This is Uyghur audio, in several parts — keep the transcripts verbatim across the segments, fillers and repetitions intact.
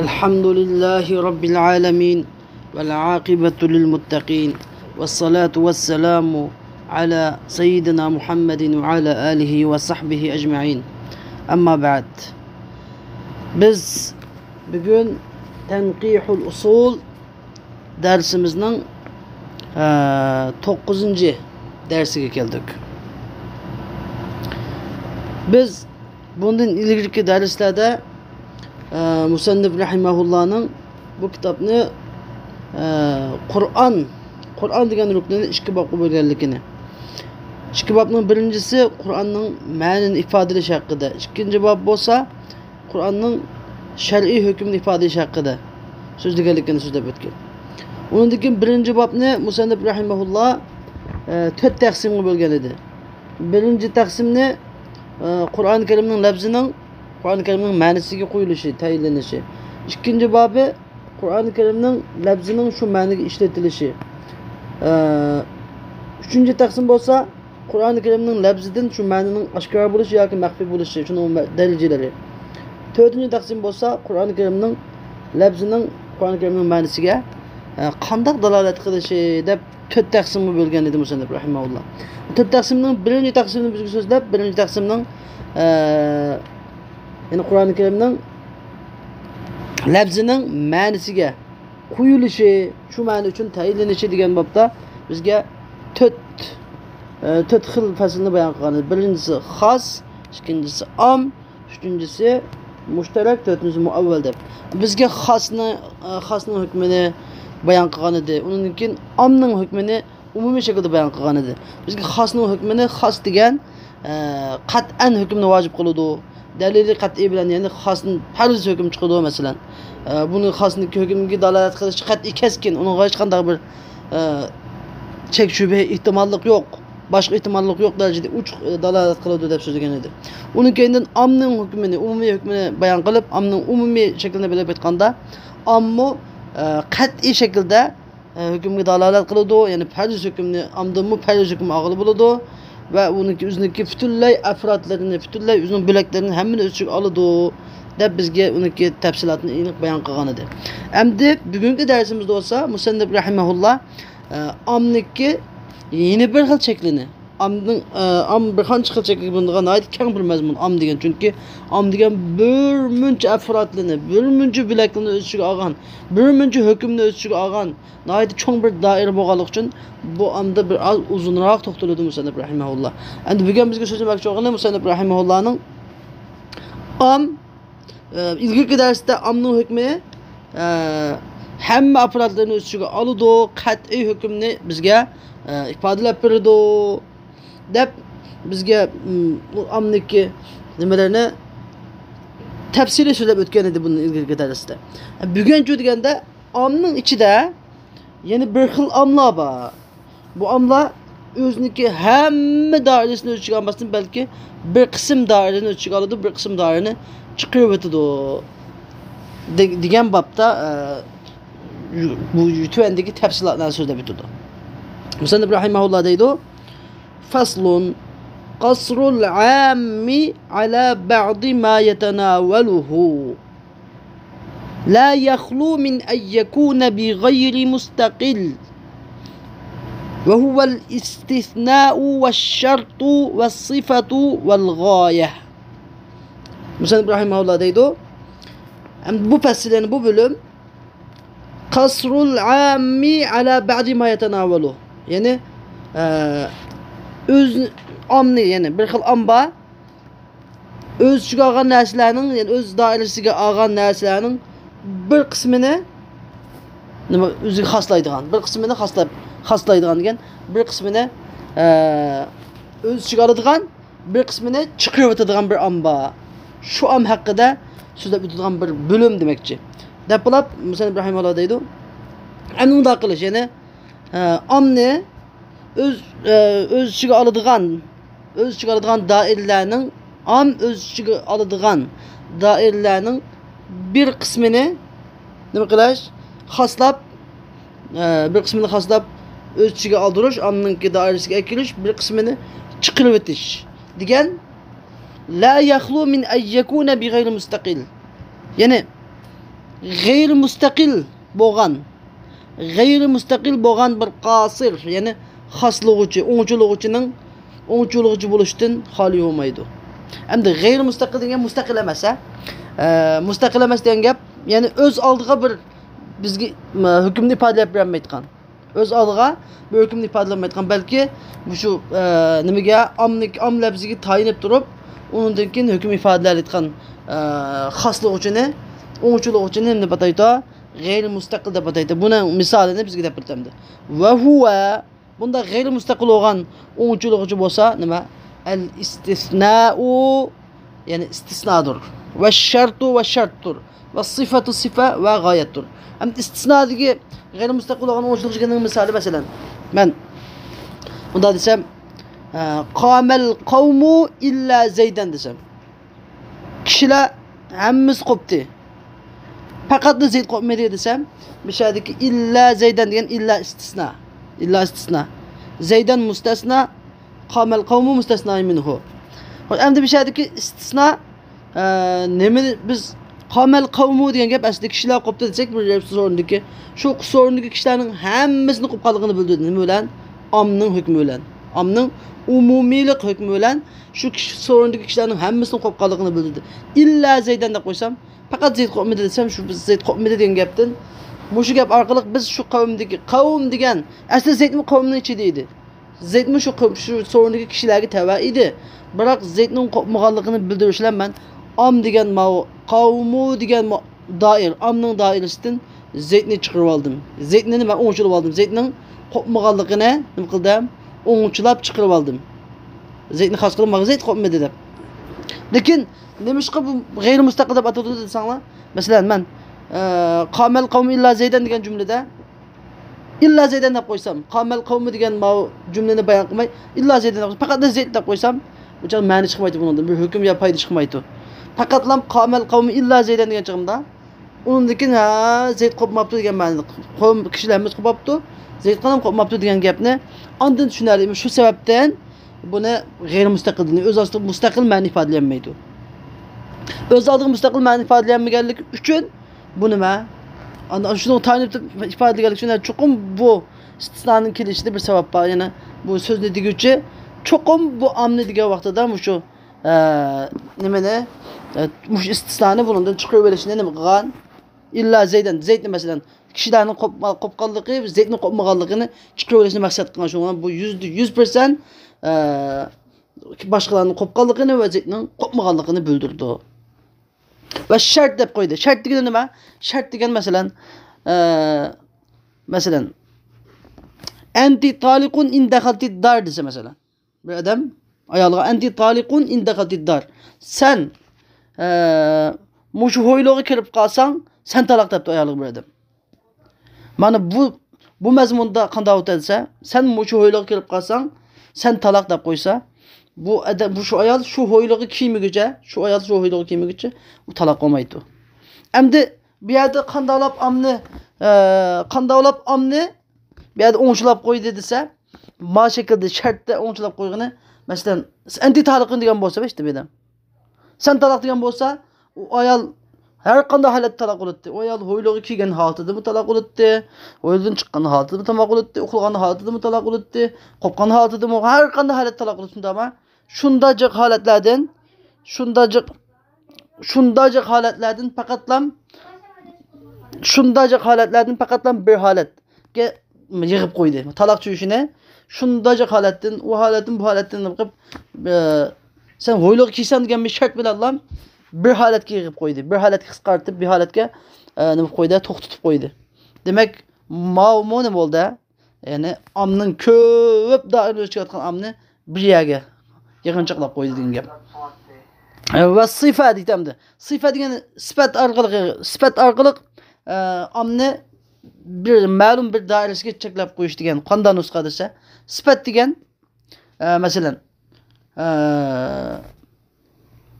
الحمد لله رب العالمين، والعاقبة للمتقين، والصلاة والسلام على سيدنا محمد وعلى آله وصحبه أجمعين. أما بعد. بىز بۈگۈن تەنقىھۇل ئۇسۇل دەرسىمىزنىڭ، ئە، توققۇزىنچى دەرسىگە كەلدۇق. بىز بۇندىن ئىلگىرىكى دەرسلەردە، ئە، مۇسەننىپ رەھىمەھۇللانىڭ بۇ كىتابنى، ئە، قۇرئان، قۇرئان دېگەن رۇكنىنى ئىككى بابقا بۆلگەنلىكىنى، ئىككى بابنىڭ بىرىنچىسى قۇرئاننىڭ مەنىنى ئىپادىلىشى ھەققىدە، ئىككىنچى باب بولسا قۇرئاننىڭ شەرئىي ھۆكمىنى ئىپادىلىشى ھەققىدە سۆزلىگەنلىكىنى سۆزلەپ ئۆتكەن. ئۇنىڭدىن كېيىن بىرىنچى بابنى مۇسەننىپ رەھىمەھۇللا، ئە، تۆت تەقسىمگە بۆلگەن ئىدى. بىرىنچى تەقسىمنى، ئە، قۇرئان كەرىمنىڭ لەپزىنىڭ قۇرئان كەرىمنىڭ مەنىسىگە قويۇلۇشى، تەيىنلىنىشى. ئىككىنچى بابى قۇرئان كەرىمنىڭ لەپزىنىڭ شۇ مەنىگە ئىشلىتىلىشى. ئە، ئۈچىنچى تەقسىم بولسا قۇرئان كەرىمنىڭ لەپزىدىن شۇ مەنىنىڭ ئاشكارا بولۇشى ياكى مەخپىي بولۇشى، شۇنىڭ مە-، دەرىجىلىرى. تۆتىنچى تەقسىم بولسا قۇرئان كەرىمنىڭ لەپزىنىڭ قۇرئان كەرىمنىڭ مەنىسىگە، ئە، قانداق دالالەت قىلىشى دەپ تۆت تەقسىمگە بۆلگەن ئىدى مۇسەننىپ رەھىمەھۇللا. تۆت تەقسىمنىڭ بىرىنچى تەقسىمىنى بىزگە سۆزلەپ، بىرىنچى تەقسىمنىڭ، ئە، يەنى قۇرئان كەرىمنىڭ لەپزىنىڭ مەنىسىگە قويۇلۇشى، شۇ مەنە ئۈچۈن تەيىنلىنىشى دېگەن بابتا بىزگە تۆت، ئە، تۆت خىل پەسىلنى بايان قىلغان ئىدى. بىرىنچىسى خاس، ئىككىنچىسى ئام، ئۈچىنچىسى مۇشتەرەك، تۆتىنچىسى مۇئەۋۋەل دەپ. بىزگە خاسنى، ئە، خاسنىڭ ھۆكمىنى بايان قىلغان ئىدى. ئۇنىڭدىن كېيىن ئامنىڭ ھۆكمىنى ئومۇمىي شەكىلدە بايان قىلغان ئىدى. بىزگە خاسنىڭ ھۆكمىنى، خاس دېگەن، ئە، قەتئەن ھۆكۈمنى ۋاجىپ قىلىدۇ. دەلىلى قەتئىي بىلەن، يەنى خاستىن پەرز ھۆكۈم چىقىدۇ، مەسىلەن. ئە، بۇنى خاستىن ھۆكۈمگە دالالەت قىلىش قەتئىي كەسكىن، ئۇنىڭغا ھېچقانداق بىر، ئە، شەك شۈبھە ئېھتىماللىق يوق، باشقا ئېھتىماللىق يوق دەرىجىدە ئوچۇق، ئە، دالالەت قىلىدۇ دەپ سۆزلىگەن ئىدى. ئۇنىڭ كەينىدىن ئامنىڭ ھۆكمىنى، ئومۇمىي ھۆكمىنى بايان قىلىپ، ئامنىڭ ئومۇمىي شەكلىنى بىلىپ ئېيتقاندا، ئاممۇ، ئە، قەتئىي شەكىلدە ئە، ھۆكۈمگە دالالەت قىلىدۇ، يەنى پەرز ھۆكۈمنى ئامدىنمۇ پەرز ھۆكۈم ئالغىلى بولىدۇ ۋە ئۇنىڭكى، ئۆزىنىڭكى پۈتۈنلەي ئەپرادلىرىنى، پۈتۈنلەي ئۆزىنىڭ بۆلەكلىرىنى ھەممىنى ئۆز ئىچىگە ئالىدۇ دەپ بىزگە ئۇنىڭكى تەپسىلاتىنى ئېنىق بايان قىلغان ئىدى. ئەمدى بۈگۈنكى دەرسىمىزدە بولسا مۇسەننىپ رەھىمەھۇللا، ئە، ئامنىڭكى يەنە بىر خىل شەكلىنى، ئامنىڭ، ئە، ئام بىر قانچە خىل شەكىلگە بۆلۈنىدىغان ناھايىتى كەڭ بىر مەزمۇن ئام دېگەن. چۈنكى ئام دېگەن بىر مۇنچە ئەپرادلىرىنى، بىر مۇنچە بۆلەكلىرىنى ئۆز ئىچىگە ئالغان، بىر مۇنچە ھۆكۈمنى ئۆز ئىچىگە ئالغان ناھايىتى چوڭ بىر دائىرە بولغانلىقى ئۈچۈن بۇ ئامدا بىر ئاز ئۇزۇنراق توختىلىدۇ مۇسەننىپ رەھىمەھۇللا. ئەمدى بۈگۈن بىزگە سۆزلىمەكچى بولغىنى مۇسەننىپ رەھىمەھۇللانىڭ ئام، ئە، ئىلگىرىكى دەرستە ئامنىڭ ھۆكمى، ئە، ھەممە ئاپپاراتلىرىنى ئۆز ئىچىگە ئالىدۇ، قەتئىي ھۆكۈمنى بىزگە، ئە، ئىپادىلەپ بېرىدۇ دەپ بىزگە، م، ئۇ ئامنىكى نېمىلەرنى تەپسىلىي سۆزلەپ ئۆتكەن ئىدى بۇندىن ئىلگىرىكى دەرستە. بۈگۈنچۇ دېگەندە ئامنىڭ ئىچىدە يەنە بىر خىل ئاملار بار. بۇ ئاملار ئۆزىنىڭكى ھەممە دائىرىسىنى ئۆز ئىچىگە ئالماستىن، بەلكى بىر قىسىم دائىرىنى ئۆز ئىچىگە ئالىدۇ، بىر قىسىم دائىرىنى چىقىرىۋېتىدۇ دە-، دېگەن بابتا، ئە، بۇ تۆۋەندىكى تەپسىلاتلارنى سۆزلەپ ئۆتىدۇ. مۇسەننىپ رەھىمەھۇللا دەيدۇ، فصل، قصر العام على بعض ما يتناوله لا يخلو من أن يكون بغير مستقل، وهو الاستثناء والشرط والصفة والغاية. مۇسەننىپ رەھىمەھۇللا دەيدۇ، ئەمدى بۇ پەسىل، يەنى بۇ بۆلۈم، قصر العام على بعض ما يتناوله، يەنى، ئە، ئۆز ئامنى، يەنى بىر خىل ئام بار، ئۆز ئىچىگە ئالغان نەرسىلەرنىڭ، يەنى ئۆز دائىرىسىگە ئالغان نەرسىلەرنىڭ بىر قىسمىنى نېمە، ئۆزىگە خاسلايدىغان، بىر قىسمىنى خاسلاپ، خاسلايدىغان دېگەن، بىر قىسمىنى، ئە، ئۆز ئىچىگە ئالىدىغان، بىر قىسمىنى چىقىرىۋېتىدىغان بىر ئام بار. شۇ ئام ھەققىدە سۆزلەپ ئۆتىدىغان بىر بۆلۈم دېمەكچى. دەپ بولۇپ، مۇسەننىپ رەھىمەھۇللا دەيدۇ. ئەمدى مۇنداق قىلىش، يەنى، ئە، ئامنى ئۆز، ئە، ئۆز ئىچىگە ئالىدىغان، ئۆز ئىچىگە ئالىدىغان دائىرىلەرنىڭ، ئام ئۆز ئىچىگە ئالىدىغان دائىرىلەرنىڭ بىر قىسمىنى نېمە قىلىش؟ خاسلاپ، ئە، بىر قىسمىنى خاسلاپ، ئۆز ئىچىگە ئالدۇرۇش، ئامنىڭكى دائىرىسىگە ئەكىرىش، بىر قىسمىنى چىقىرىۋېتىش دېگەن، لا يخلو من أن يكون بغير مستقل. يەنى، غەيرىي مۇستەقىل بولغان، غەيرىي مۇستەقىل بولغان بىر قاسىر، يەنى خاسلىغۇچى، ئوڭچىلىغۇچىنىڭ، ئوڭچىلىغۇچى بولۇشتىن خالىي بولمايدۇ. ئەمدى غەيرىي مۇستەقىل دېگەن مۇستەقىل ئەمەس، ھە؟ ئە، مۇستەقىل ئەمەس دېگەن گەپ، يەنى ئۆز ئالدىغا بىر بىزگە، م، ھۆكۈمنى ئىپادىلەپ بېرەلمەيدىغان. ئۆز ئالدىغا بىر ھۆكۈمنى ئىپادىلىيەلمەيدىغان، بەلكى مۇشۇ، ئە، نېمىگە، ئامنىك-، ئام لەپزىگە تايىنىپ تۇرۇپ، ئۇنىڭدىن كېيىن ھۆكۈم ئىپادىلەيدىغان، ئە، خاسلىغۇچىنى، ئوڭچىلىغۇچىنى نېمە دەپ ئاتايدۇ؟ غەيرىي مۇستەقىل دەپ ئاتايدۇ. بۇنىڭ مىسالىنى بىزگە دەپ بېرىدۇ. ۋە ھۇۋە، بۇنداق غەيرىي مۇستەقىل بولغان ئوڭچىلىغۇچى بولسا نېمە؟ ئەل ئىستىسنائۇ، يەنى ئىستىسنادۇر. ۋە شەرتۇ، ۋە شەرتتۇر. ۋە سىفەتۇ، سىفە، ۋە غايەتتۇر. ھەم ئىستىسنادىكى غەيرىي مۇستەقىل بولغان ئوڭچىلىغۇچىنىڭ مىسالى، مەسىلەن، مەن مۇنداق دېسەم، ئە، قامەل قەۋمۇ ئىللا زەيدەن دېسەم، كىشىلەر ھەممىسى قوپتى، پەقەتلا زەيد قوپمىدى دېسەم، مۇشۇ يەردىكى ئىللا زەيدەن دېگەن ئىللا ئىستىسنا. ئىللا ئىستىسنا. زەيدەن مۇستەسنا، قامەل قەۋمۇ مۇستەسنا مىنھۇ. خوش، ئەمدى مۇشۇ يەردىكى ئىستىسنا، ئە، نېمىنى بىز قامەل قەۋمۇ دېگەن گەپ ئەسلىدە كىشىلەر قوپتى دېسەك، بىر سورۇندىكى، شۇ سورۇندىكى كىشىلەرنىڭ ھەممىسىنى قوپقانلىقىنى بىلدۈردى. نېمە بىلەن؟ ئامنىڭ ھۆكمى بىلەن. ئامنىڭ ئومۇمىيلىق ھۆكمى بىلەن شۇ كىشى سورۇندىكى كىشىلەرنىڭ ھەممىسىنى قوپقانلىقىنى بىلدۈردى. ئىللا زەيدەن دەپ قويسام، پەقەت زەيد قوپمىدى دېسەم، شۇ بىز زەيد قوپمىدى دېگەن گەپتىن، مۇشۇ گەپ ئارقىلىق بىز شۇ قەۋمدىكى، قەۋم دېگەن، ئەسلى زەيدمۇ قەۋمنىڭ ئىچىدە ئىدى. زەيدمۇ شۇ قەۋم، شۇ سورۇندىكى كىشىلەرگە تەۋە ئىدى. بىراق زەيدنىڭ قوپمىغانلىقىنى بىلدۈرۈش بىلەن مەن ئام دېگەن ماۋۇ، قەۋمۇ دېگەن ماۋۇ دائىر، ئامنىڭ دائىرىسىدىن زەيدنى چىقىرىۋالدىم. زەيدنى مەن ئوڭشىلىۋالدىم. زەيدنىڭ قوپمىغانلىقىنى نېمە قىلدىم؟ ئوڭچىلاپ چىقىرىۋالدىم. زەيدنى خاس قىلىپ، ماڭا زەيد قوپمىدى دەپ. لېكىن نېمىشقا بۇ غەيرىي مۇستەقىل دەپ ئاتىلىدۇ دېسەڭلار، مەسىلەن، مەن، ئە، قامەل قەۋمۇ ئىللا زەيدەن دېگەن جۈملىدە ئىللا زەيدەن دەپ قويسام، قامەل قەۋمۇ دېگەن ماۋۇ جۈملىنى بايان قىلماي، ئىللا زەيدەن دەپ قويسام، پەقەتلا زەيد دەپ قويسام، بۇ چاغدا مەنە چىقمايدۇ بۇنىڭدىن، بىر ھۆكۈم يا پايدا چىقمايدۇ. پەقەتلا قامەل قەۋمۇ ئىللا زەيدەن دېگەن چېغىمدا، ئۇنىڭدىن كېيىن، ھە، زەيد قوپماپتۇ دېگەن مەنىدە، قوم-، كىشىلەر ھەممىسى قوپاپتۇ، زەيد قانداق قوپماپتۇ دېگەن گەپنى ئاندىن چۈشىنەلەيمىز. شۇ سەۋەبتىن بۇنى غەيرىي مۇستەقىل دېدى. ئۆز ئاستىغا مۇستەقىل مەنە ئىپادىلىيەلمەيدۇ. ئۆز ئالدىغا مۇستەقىل مەنە ئىپادىلىيەلمىگەنلىكى ئۈچۈن بۇ نېمە؟ ئاندىن شۇنىڭغا تايىنىپ ئىپادىلىگەنلىكى ئۈچۈن چوقۇم بۇ ئىستىسنانىڭ كېلىشىدە بىر سەۋەب بار. يەنى بۇ سۆزنى دېگۈچى چوقۇم بۇ ئامنى دېگەن ۋاقتىدا مۇشۇ، ئە، نېمىنى، ئە، مۇشۇ ئىستىسنانى بۇنىڭدىن چىقىرىۋېلىشنى نېمە قىلغان؟ ئىللا زەيدەن، زەيدنى مەسىلەن، كىشىلەرنىڭ قوپ-، قوپقانلىقى، زەيدنىڭ قوپمىغانلىقىنى چىقىرىۋېلىشنى مەقسەت قىلغان. شۇڭا بۇ يۈزدە يۈز پىرسەنت، ئە، باشقىلارنىڭ قوپقانلىقىنى ۋە زەيدنىڭ قوپمىغانلىقىنى بىلدۈرىدۇ. ۋە شەرت دەپ قويدى. شەرت دېگىنى نېمە؟ شەرت دېگەن، مەسىلەن، ئە، مەسىلەن، «ئەنتى تالىقۇن ئىن دەخەلتى دار» دېسە، مەسىلەن، بىر ئادەم ئايالىغا «ئەنتى تالىقۇن ئىن دەخەلتى دار»، سەن، ئە، مۇشۇ ھويلىغا كىرىپ قالساڭ، سەن تالاق دەپتۇ ئايالىغا بىر ئادەم. مانا بۇ، بۇ مەزمۇندا قانداق بولىدۇ دېسە، سەن مۇشۇ ھويلىغا كىرىپ قالساڭ، سەن تالاق دەپ قويسا، بۇ ئادەم، بۇ، شۇ ئايال شۇ ھويلىغا كىرمىگۈچە، شۇ ئايال شۇ ھويلىغا كىرمىگۈچە ئۇ تالاق بولمايدۇ. ئەمدى بۇ يەردە قانداقلاپ ئامنى، ئە، قانداقلاپ ئامنى بۇ يەردە ئوڭشىلاپ قويدى دېسە، ما شەكىلدە شەرتتە ئوڭشىلاپ قويغىنى، مەسىلەن، «ئەنتى تالىقۇن» دېگەن بولسا، ئىشتە بۇ يەردە سەن تالاق دېگەن بولسا، ئۇ ئايال ھەر قانداق ھالەتتە تالاق بولاتتى. ئۇ ئايال ھويلىغا كىرگەن ھالىتىدىمۇ تالاق بولاتتى، ھويلىدىن چىققان ھالىتىدىمۇ تالاق بولاتتى، ئۇخلىغان ھالىتىدىمۇ تالاق بولاتتى، قوپقان ھالىتىدىمۇ، ھەر قانداق ھالەتتە تالاق بولاتتى، شۇنداقمۇ؟ شۇنداق جىق ھالەتلەردىن، شۇنداق جىق، شۇنداق جىق ھالەتلەردىن پەقەتلام، شۇنداق جىق ھالەتلەردىن پەقەتلام بىر ھالەتكە يىغىپ قويدى. تالاق چۈشۈشىنى شۇنداق جىق ھالەتتىن، ئۇ ھالەتتىن، بۇ ھالەتتىن قىلىپ، ئە، سەن ھويلىغا كىرسەڭ دېگەن بىر شەرت بىلەنلا بىر ھالەتكە يىغىپ قويدى. بىر ھالەتكە قىسقارتىپ، بىر ھالەتكە، ئە، نېمە قىلىپ قويدى، توختىتىپ قويدى. دېمەك، ماۋۇمۇ نېمە بولدى؟ يەنى ئامنىڭ كۆپ دائىرىدە ئۆز ئىچىگە ئالغان ئامنى بىر يەرگە يىغىنچاقلاپ قويدى دېگەن گەپ. ۋە سىفە دېيىلدى. سىفە دېگەن سۈپەت ئارقىلىق، سۈپەت ئارقىلىق، ئە، ئامنى بىر مەلۇم بىر دائىرىسىگە چەكلەپ قويۇش دېگەن. قانداق نۇسخا دېسە، سۈپەت دېگەن، ئە، مەسىلەن، ئە،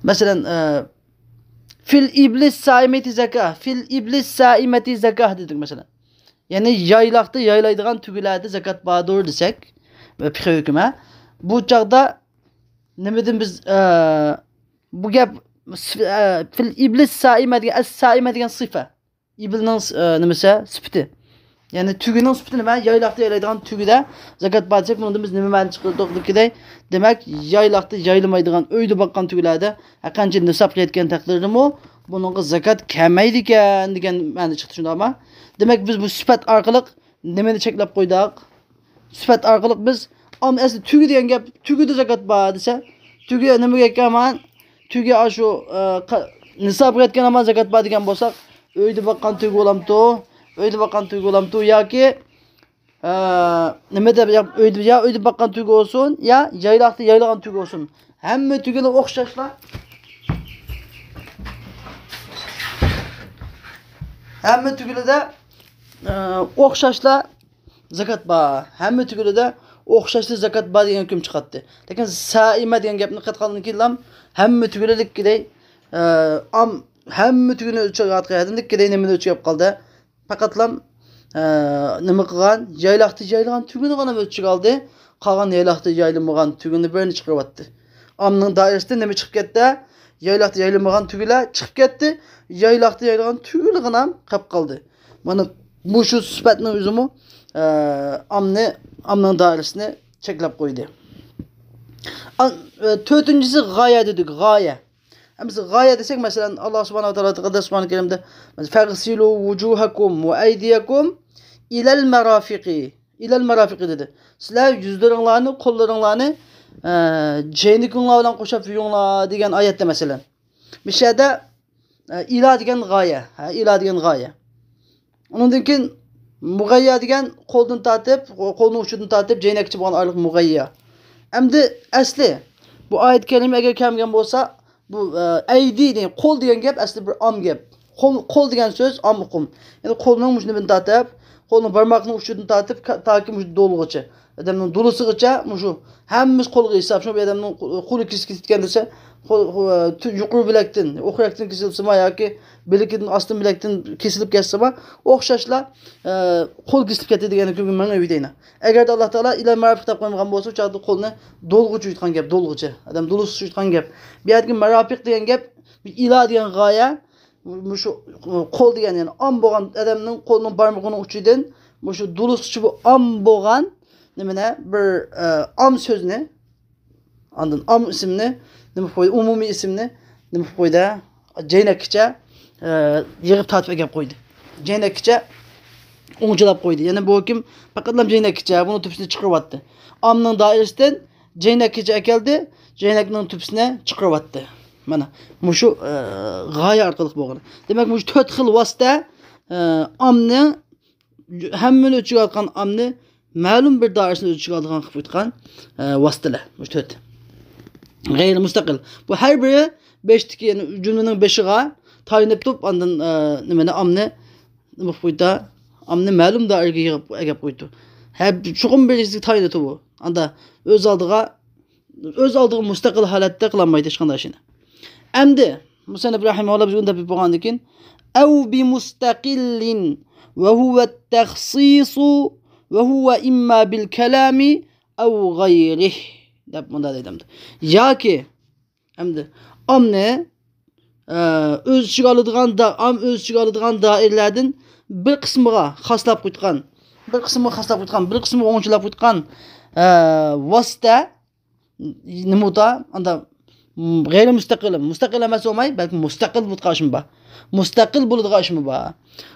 مەسىلەن، ئە، «فىل ئىبلىس سائىمەتى زاكاھ، فىل ئىبلىس سائىمەتى زاكاھ» دېدۇق، مەسىلەن. يەنى يايلاقتا يايلايدىغان تۆگىلەردە زاكات باردۇر دېسەك، پىقھىي ھۆكۈم، ھە؟ بۇ چاغدا نېمىدىن بىز، ئە، بۇ گەپ، ئە، «فىل ئىبلىس سائىمە» دېگەن، «ئەس سائىمە» دېگەن سىفە. ئىبىلنىڭ، ئە، نېمىسى، سۈپىتى. يەنى تۈگىنىڭ سۈپىتى نېمە؟ يايلاقتا يايلايدىغان تۈگىدە زاكات بار دېسەك، بۇنىڭدىن بىز نېمە مەنە چىقىردۇق دېگىدەك، دېمەك، يايلاقتا يايلىمايدىغان، ئۆيدە باققان تۈگىلەردە ھەرقانچە نىسابقا يەتكەن تەقدىردىمۇ بۇنىڭغا زاكات كەلمەيدىكەن دېگەن مەنە چىقتى، شۇنداقمۇ؟ دېمەك، بىز بۇ سۈپەت ئارقىلىق نېمىنى چەكلەپ قويدۇق؟ سۈپەت ئارقىلىق بىز، ئام-، ئەسلى تۈگە دېگەن گەپ، تۈگىدە زاكات بار دېسە، تۈگە نېمىگە ئەكەن ھامان؟ تۈگە ئاشۇ، ئە، قا-، نىسابقا يەتكەن ھامان زاكات بار دېگەن بولساق، ئۆيدە باققان تۈگە بولامتۇ؟ ئۆيدە باققان تۈگە بولامتۇ؟ ياكى، ئە، نېمە دەپ، يا ئۆيدە، يا ئۆيدە باققان تۈگە بولسۇن، يا يايلاقتا يايلىغان تۈگە بولسۇن. ھەممە تۈگىلەر ئوخشاشلا. ھەممە تۈگىلەردە، ئە، ئوخشاشلا زاكات بار. ھەممە تۈگىلەردە ئوخشاشلا زاكات بار دېگەن ھۆكۈم چىقاتتى. لېكىن سائىمە دېگەن گەپنى قىلىۋاتقاندىن كېيىنلا ھەممە تۈگىلەردىكىدەي، ئە، ئام-، ھەممە تۈگىنى ئۆلچەپ ئاتقان يەردىكىدەي نېمىنى ئۆلچىگەپ قالدى؟ پەقەتلا، ئە، نېمە قىلغان؟ يايلاقتا يايلىغان تۈگىنىغىنا ئۆلچىگە ئالدى. قالغان يايلاقتا يايلىمىغان تۈگىنى بىرنى چىقىرىۋەتتى. ئامنىڭ دائىرىسىدىن نېمە چىقىپ كەتتى؟ يايلاقتا يايلىمىغان تۈگىلەر چىقىپ كەتتى. يايلاقتا يايلىغان تۈگىلىرىغىنە قېلىپ قالدى. مانا مۇشۇ سۈپەتنىڭ ئۆزىمۇ، ئە، ئامنى، ئامنىڭ دائىرىسىنى چەكلەپ قويدى. ئا-، ئە، تۆتىنچىسى غايە دېدۇق، غايە. ئەمدى بىز غايە دېسەك، مەسىلەن، ئاللا سۇبھانەھۇ ۋە تائالا قۇددەس قۇرئان كەرىمدە، فەغسىلۇ ۋۇجۇھەكۇم ۋە ئەيدىيەكۇم ئىلەل مەرافىقى، ئىلەل مەرافىقى دېدى. سىلەر يۈزلىرىڭلارنى، قوللىرىڭلارنى، ئە، جەينىكىڭلار بىلەن قوشاپ يۇيۇڭلار دېگەن ئايەتتە، مەسىلەن. بۇ يەردە، ئە، ئىلا دېگەن غايە، ھە، ئىلا دېگەن غايە. ئۇنىڭدىن كېيىن مۇغەييە دېگەن قولدىن تارتىپ، قولنىڭ ئۇچىدىن تارتىپ جەينەككىچە بولغان ئايرىق مۇغەييە. ئەمدى ئەسلى بۇ ئايەت كەرىمە ئەگەر كەلمىگەن بولسا، بۇ، ئە، ئەيدى دېگەن قول دېگەن گەپ ئەسلى بىر ئام گەپ. قول، قول دېگەن سۆز ئام ئۇقۇم. يەنى قولنىڭ مۇشۇ نېمىدىن تارتىپ، قولنىڭ بارماقنىڭ ئۇچىدىن تارتىپ، كا-، تاكى مۇشۇ دولغىچە. ئادەمنىڭ دولىسىغىچە مۇشۇ ھەممىمىز قولغا ھېساب. شۇ بىر ئادەمنىڭ قو-، قولى كېسىلىپ كېتىدىكەن دېسە، قول، قو-، تۈ-، يۇقىرى بىلەكتىن، ئوخرەكتىن كېسىلسىمۇ ياكى بىلىكىدىن، ئاستىن بىلەكتىن كېسىلىپ كەتسىمۇ، ئوخشاشلا، ئە، قول كېسىلىپ كەتتى دېگەن ھۆكۈمگە ماڭا ئۆيدەينە. ئەگەردە ئاللا تائالا ئىلەل مەرافىق دەپ قويمىغان بولسا، ئۇ چاغدا قولنى دولغىچە يۇتقان گەپ، دولغىچە. ئادەم دولىسىغىچە يۇتقان گەپ. بۇ يەردىكى مەرافىق دېگەن گەپ، ئىلا دېگەن غايە، مۇشۇ قول دېگەن، يەنى ئام بولغان ئادەمنىڭ قولىنىڭ بارمىقىنىڭ ئۇچىدىن مۇشۇ دولىسىغىچە بۇ ئام بولغان نېمىنى، بىر، ئە، ئام سۆزنى، ئاندىن ئام ئىسىمنى نېمە قىلىپ قويدى؟ ئومۇمىي ئىسىمنى نېمە قىلىپ قويدى؟ جەينەككىچە، ئە، يىغىپ تارتىپ ئەكەپ قويدى. جەينەككىچە ئوڭچىلاپ قويدى. يەنى بۇ ھۆكۈم پەقەتلا جەينەككىچە، بۇنىڭ تۈپىسىنى چىقىرىۋەتتى. ئامنىڭ دائىرىسىدىن جەينەككىچە ئەكەلدى، جەينەكنىڭ تۈپىسىنى چىقىرىۋەتتى. مانا مۇشۇ، ئە، غايە ئارقىلىق بولغان. دېمەك، مۇشۇ تۆت خىل ۋاسىتە، ئە، ئامنى، ھەممىنى ئۆز ئىچىگە ئالغان ئامنى مەلۇم بىر دائىرىسىنى ئۆز ئىچىگە ئالىدىغان قىلىپ قويغان، ئە، ۋاسىتىلەر مۇشۇ تۆت. غەيرىي مۇستەقىل. بۇ ھەر بىرى بېشىدىكى، يەنى جۈملىنىڭ بېشىغا تايىنىپ تۇرۇپ، ئاندىن، ئە، نېمىنى، ئامنى نېمە قىلىپ قويدى؟ ئامنى مەلۇم دائىرىگە يىغىپ ئەكەپ قويدى. ھە، چوقۇم بىرىسىگە تايىنىپ تۇرۇپ، ئاندا ئۆز ئالدىغا، ئۆز ئالدىغا مۇستەقىل ھالەتتە قىلالمايدۇ ھېچقانداق ئىشنى. ئەمدى مۇسەننىپ رەھىمەھۇللا بىزگە ئۇنداق بولغاندىن كېيىن، ئەۋ بى مۇستەقىللىن ۋە ھۇۋە تەخسىسۇ ۋە ھۇۋە ئىمما بىل كەلامى ئەۋ غەيرىھ دەپ مۇنداق دەيدۇ. ياكى ئەمدى ئامنى، ئە، ئۆز ئىچىگە ئالىدىغان دا-، ئام ئۆز ئىچىگە ئالىدىغان دائىرىلەردىن بىر قىسمىغا خاسلاپ قويغان، بىر قىسمىغا خاسلاپ قويغان، بىر قىسمىغا ئوڭچىلاپ قويغان، ئە، ۋاسىتە نېمە بولىدۇ؟ ئاندا غەيرىي مۇستەقىل، مۇستەقىل ئەمەس بولماي، بەلكى مۇستەقىل بولىدىغان ئىشمۇ بار. مۇستەقىل بولىدىغان ئىشمۇ بار.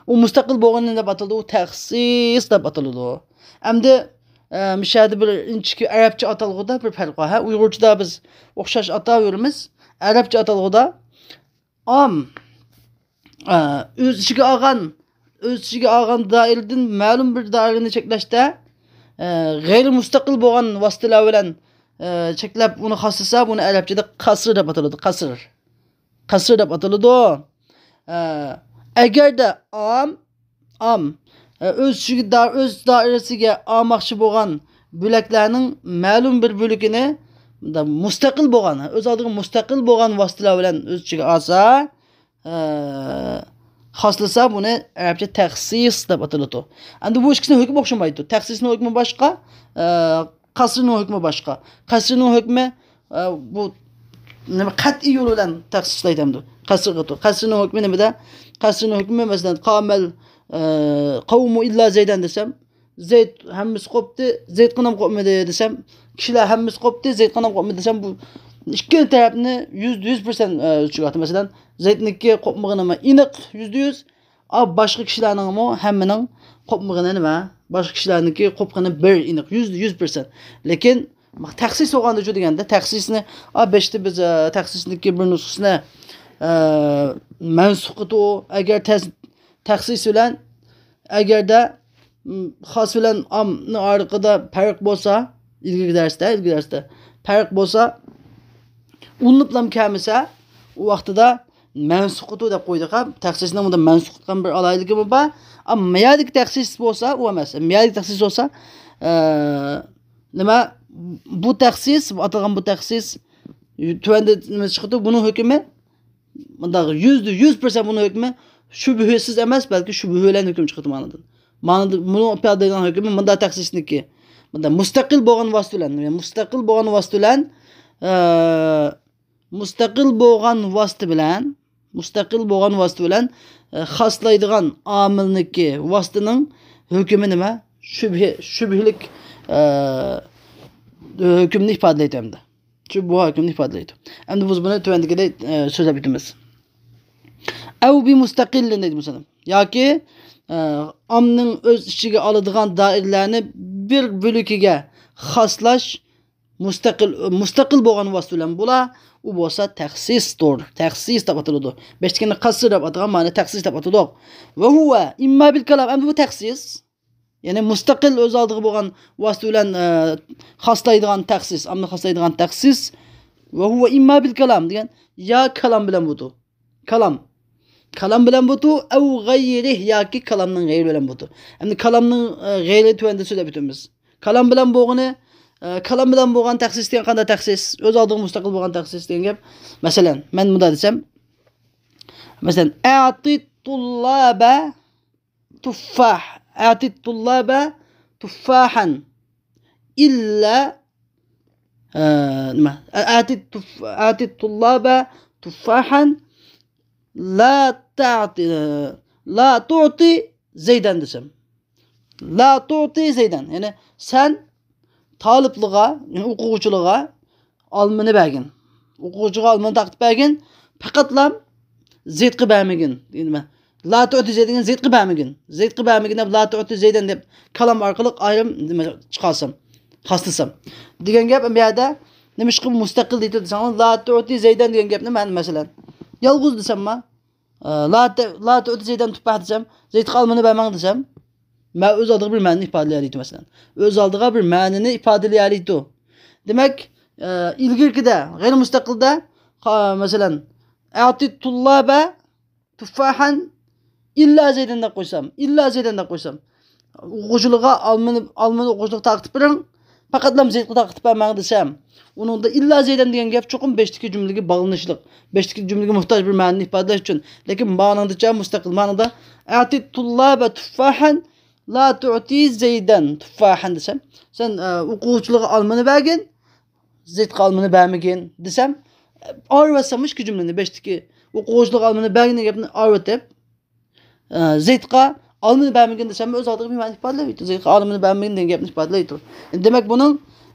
ئۇ مۇستەقىل بولغىنى دەپ ئاتىلىدۇ، ئۇ تەخسىس دەپ ئاتىلىدۇ. ئەمدى، ئە، مۇشۇ يەردە بىر ئىنچىكە ئەرەبچە ئاتالغۇدا بىر پەرق بار. ھە، ئۇيغۇرچىدا بىز ئوخشاش ئاتاۋېرىمىز. ئەرەبچە ئاتالغۇدا ئام، ئە، ئۆز ئىچىگە ئالغان، ئۆز ئىچىگە ئالغان دائىرىدىن مەلۇم بىر دائىرىنى چەكلەشتە، ئە، غەيرىي مۇستەقىل بولغان ۋاسىتىلەر بىلەن، ئە، چەكلەپ ئۇنى خاسلىسا، بۇنى ئەرەبچىدە قەسر دەپ ئاتىلىدۇ، قەسر. قەسر دەپ ئاتىلىدۇ. ئە، ئەگەردە ئام، ئام، ئە، ئۆز ئىچىگە دا-، ئۆز دائىرىسىگە ئالماقچى بولغان بۆلەكلەرنىڭ مەلۇم بىر بۆلىكىنى مۇستەقىل بولغان، ئۆز ئالدىغا مۇستەقىل بولغان ۋاسىتىلەر بىلەن ئۆز ئىچىگە ئالسا، ئە، خاسلىسا، بۇنى ئەرەبچە تەخسىس دەپ ئاتىلىدۇ. ئەمدى بۇ ئىككىسىنىڭ ھۆكمى ئوخشىمايدۇ. تەخسىسنىڭ ھۆكمى باشقا، ئە، قەسرنىڭ ھۆكمى باشقا. قەسرنىڭ ھۆكمى، ئە، بۇ نېمە، قەتئىي يول بىلەن تەخسىسلەيدۇ. قەسر قىلىدۇ. قەسرنىڭ ھۆكمى نېمىدە؟ قەسرنىڭ ھۆكمى، مەسىلەن، قامەل، ئە، قەۋمۇ ئىللا زەيدەن دېسەم، زەيد ھەممىسى قوپتى، زەيد قىنام قوپمىدى دېسەم، كىشىلەر ھەممىسى قوپتى، زەيد قىنام قوپمىدى دېسەم، بۇ ئىككىلا تەرەپنى يۈزدە يۈز پىرسەنت، ئە، چۈشۈرۈۋاتىدۇ. مەسىلەن، زەيدنىڭكى قوپمىغىنى ئېنىق يۈزدە يۈز، ئا، باشقا كىشىلەرنىڭمۇ ھەممىنىڭ قوپمىغىنى نېمە؟ باشقا كىشىلەرنىڭكى قوپقىنى بىر ئېنىق، يۈزدە يۈز پىرسەنت. لېكىن تەخسىس بولغاندىچۇ دېگەندە، تەخسىسنى، ئا، بەشتە بىز، ئە، تەخسىسنىڭكى بىر نۇسخىسىنى، ئە، مەنسۇخ قىلدۇ. ئەگەر تەس-، تەخسىس بىلەن، ئەگەردە، م، خاس بىلەن ئامنىڭ ئارىلىقىدا پەرق بولسا، ئىلگىرىكى دەرستە، ئىلگىرىكى دەرستە پەرق بولسا، ئۇلىنىپلام كەلمىسە، ئۇ ۋاقتىدا مەنسۇخ قىلدۇ دەپ قويدۇق ھە. تەخسىسنى بۇندا مەنسۇخ قىلغان بىر ئالاھىدىلىكىمۇ بار. ئەمما مەيەدىكى تەخسىس بولسا، ئۇ ئەمەس. مەيەدىكى تەخسىس بولسا، ئە، نېمە، بۇ تەخسىس، ئاتالغان بۇ تەخسىس، تۆۋەندە نېمە چىقىدۇ؟ بۇنىڭ ھۆكمى مۇنداق يۈزدە يۈز پىرسەنت بۇنىڭ ھۆكمى شۈبھىسىز ئەمەس، بەلكى شۈبھە بىلەن ھۆكۈم چىقىدۇ مانىدىن. مانا بۇنىڭ ئىپادىلەيدىغان ھۆكمى مۇنداق تەخسىسنىكى. مۇنداق مۇستەقىل بولغان ۋاسىتە بىلەن، يەنى مۇستەقىل بولغان ۋاسىتە بىلەن، ئە، مۇستەقىل بولغان ۋاسىتە بىلەن، مۇستەقىل بولغان ۋاسىتە بىلەن، ئە، خاسلايدىغان ئامىلنىكى ۋاسىتىنىڭ ھۆكمى نېمە؟ شۈبھە، شۈبھىلىك، ئە، ھۆكۈمنى ئىپادىلەيدۇ ئەمدى. شۇ بۇ ھۆكۈمنى ئىپادىلەيدۇ. ئەمدى بىز بۇنى تۆۋەندىكىدەك، ئە، سۆزلەپ ئۆتىمىز. ئەۋ بى مۇستەقىللىن دەيدۇ مەسىلەن. ياكى، ئە، ئامنىڭ ئۆز ئىچىگە ئالىدىغان دائىرىلەرنى بىر بۆلىكىگە خاسلاش مۇستەقىل، مۇستەقىل بولغان ۋاسىتە بىلەن بولا. ئۇ بولسا تەخسىستۇر. تەخسىس دەپ ئاتىلىدۇ. بەشتىكىنى قەسر دەپ ئاتىغان مانا تەخسىس دەپ ئاتىدۇق. ۋە ھۇۋە ئىمما بىل كالام. ئەمدى بۇ تەخسىس. يەنى مۇستەقىل ئۆز ئالدىغا بولغان ۋاسىتە بىلەن، ئە، خاسلايدىغان تەخسىس، ئامما خاسلايدىغان تەخسىس. ۋە ھۇۋە ئىمما بىل كالام دېگەن يا كالام بىلەن بولىدۇ. كالام. كالام بىلەن بولىدۇ، ئەۋ غەيرىھ ياكى كالامنىڭ غەيرى بىلەن بولىدۇ. ئەمدى كالامنىڭ، ئە، غەيرى تۆۋەندە سۆزلەپ ئۆتىمىز. كالام بىلەن بولغىنى، ئە، كالام بىلەن بولغان تەخسىس دېگەن قانداق تەخسىس؟ ئۆز ئالدىغا مۇستەقىل بولغان تەخسىس دېگەن گەپ. مەسىلەن، مەن مۇنداق دېسەم، مەسىلەن، ئەتى تۇللابە تۇففاھ، ئەتى تۇللابە تۇففاھەن. ئىللا، ئە، نېمە؟ ئەتى تۇف-، ئەتى تۇللابە تۇففاھەن لا تەتى، لا تۇتى زەيدەن دېسەم. لا تۇتى زەيدەن. يەنى سەن تالىپلىغا، يەنى ئوقۇغۇچىلىغا ئالمىنى بەرگىن. ئوقۇغۇچىغا ئالمىنى تارقىتىپ بەرگىن. پەقەتلا زەيدقا بەرمىگىن. نېمە؟ لا تۇتى زەيدەن، زەيدقا بەرمىگىن. زەيدقا بەرمىگىن دەپ، لا تۇتى زەيدەن دەپ كالام ئارقىلىق ئايرىم نېمە چىقارسام، خاسلىسام. دېگەن گەپ، بۇ يەردە نېمىشقا مۇستەقىل دەيدۇ دېسەڭلار، لا تۇتى زەيدەن دېگەن گەپنى مەن، مەسىلەن، يالغۇز دېسەمما، ئە، لا تە-، لا تۇتى زەيدەن تۇففاھ دېسەم، زەيدقا ئالمىنى بەرمەڭ دېسەم، مەن ئۆز ئالدىغا بىر مەنىنى ئىپادىلىيەلەيدۇ، مەسىلەن. ئۆز ئالدىغا بىر مەنىنى ئىپادىلىيەلەيدۇ. دېمەك، ئە، ئىلگىرىكىدە، غەيرىي مۇستەقىلدە، قا-، مەسىلەن، ئەتى تۇللابە تۇففاھەن ئىللا زەيدەن دەپ قويسام، ئىللا زەيدەن دەپ قويسام، ئوقۇغۇچىلىغا ئالمىنى، ئالمىنى ئوقۇغۇچىلىغا تارقىتىپ بېرىڭ، پەقەتلا زەيدقا تارقىتىپ بەرمەڭ دېسەم، ئۇنىڭدا ئىللا زەيدەن دېگەن گەپ چوقۇم بەشتىكى جۈملىگە باغلىنىشلىق، بەشتىكى جۈملىگە موھتاج بىر مەنىنى ئىپادىلەش ئۈچۈن. لېكىن مانىڭدىچە مۇستەقىل مانىدا، ئەتى تۇللابە تۇففاھەن لا تۇتى زەيدەن تۇففاھەن دېسەم، سەن، ئە، ئوقۇغۇچىلىغا ئالمىنى بەرگىن، زەيدقا ئالمىنى بەرمىگىن دېسەم، ئايرىۋەتسەم ئىككى جۈملىنى، بەشتىكى ئوقۇغۇچىلىغا ئالمىنى بەرگىن دېگەن گەپنى ئايرىۋېتىپ، ئە، زەيدقا ئالمىنى بەرمىگىن دېسەم، ئۆز ئالدىغا بىر مەنىنى ئىپادىلەيدۇ. زەيدقا ئالمىنى بەرمىگىن دېگەن گەپنى ئىپادىلەيدۇ. دېمەك، بۇنىڭ،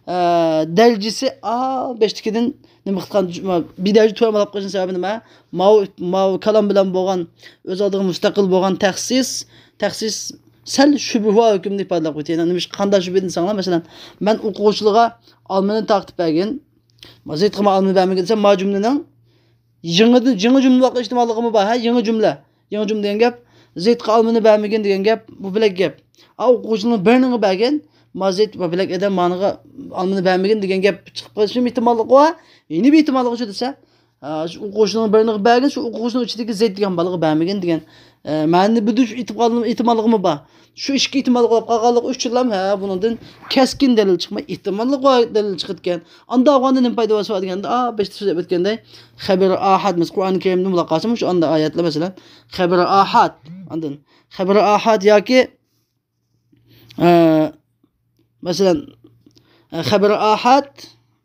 ئە، دەرىجىسى، ئا، بەشتىكىدىن نېمە قىلغان، بىر دەرىجە تۆۋەن بولۇپ قېلىشىنىڭ سەۋەبى نېمە؟ ماۋۇ، ماۋۇ كالام بىلەن بولغان، ئۆز ئالدىغا مۇستەقىل بولغان تەخسىس، تەخسىس سەل شۈبھە ھۆكۈمنى ئىپادىلەپ قويدى. يەنى نېمىش-، قانداق شۈبھە دېسەڭلار، مەسىلەن، مەن ئوقۇغۇچىلارغا ئالمىنى تارقىتىپ بەرگىن، زەيدقىمۇ ئالمىنى بەرمىگىن دېسەم، ما جۈملىنىڭ يېڭىدىن، يېڭى جۈملە بولۇشقا ئېھتىماللىقىمۇ بار، ھە، يېڭى جۈملە. يېڭى جۈملە دېگەن گەپ، زەيدقا ئالمىنى بەرمىگىن دېگەن گەپ، بۇ بىلەك گەپ. ئا، ئوقۇغۇچىنىڭ بىرىنىڭ بەرگىن، ما زەيد، ما بىلەك ئادەم مانىغا ئالمىنى بەرمىگىن دېگەن گەپ چىقىپ قېلىشىنىڭ ئېھتىماللىقى بار. يەنە بىر ئېھتىماللىقى شۇ دېسە، ئا، شۇ ئوقۇغۇچىنىڭ بىرىنىڭ بەرگىن، شۇ ئوقۇغۇچىنىڭ ئىچىدىكى زەيد دېگەن بالىغا بەرمىگىن دېگەن، ئە، مەنىنى بىلدۈرۈش ئېھتىمالىمۇ بار. شۇ ئىككى ئېھتىماللىق بولۇپ قالغانلىقى ئۈچۈنلا، ھە، بۇنىڭدىن كەسكىن دەلىل چىقماي، ئېھتىماللىق دەلىل چىقىدىكەن. ئاندا بولغاندا نېمە پايدا بولسا دېگەندە، ئا، بېشىدا سۆزلەپ ئۆتكەندەك، خەبىرى ئاھاد، مەسىلەن، قۇرئان كەرىمدىن بۇلاپ قالسىمۇ، شۇ ئاندا ئايەتلەر، مەسىلەن، خەبىرى ئاھاد، ئاندىن خەبىرى ئاھاد ياكى، ئە، مەسىلەن، ئە، خەبىرى ئاھاد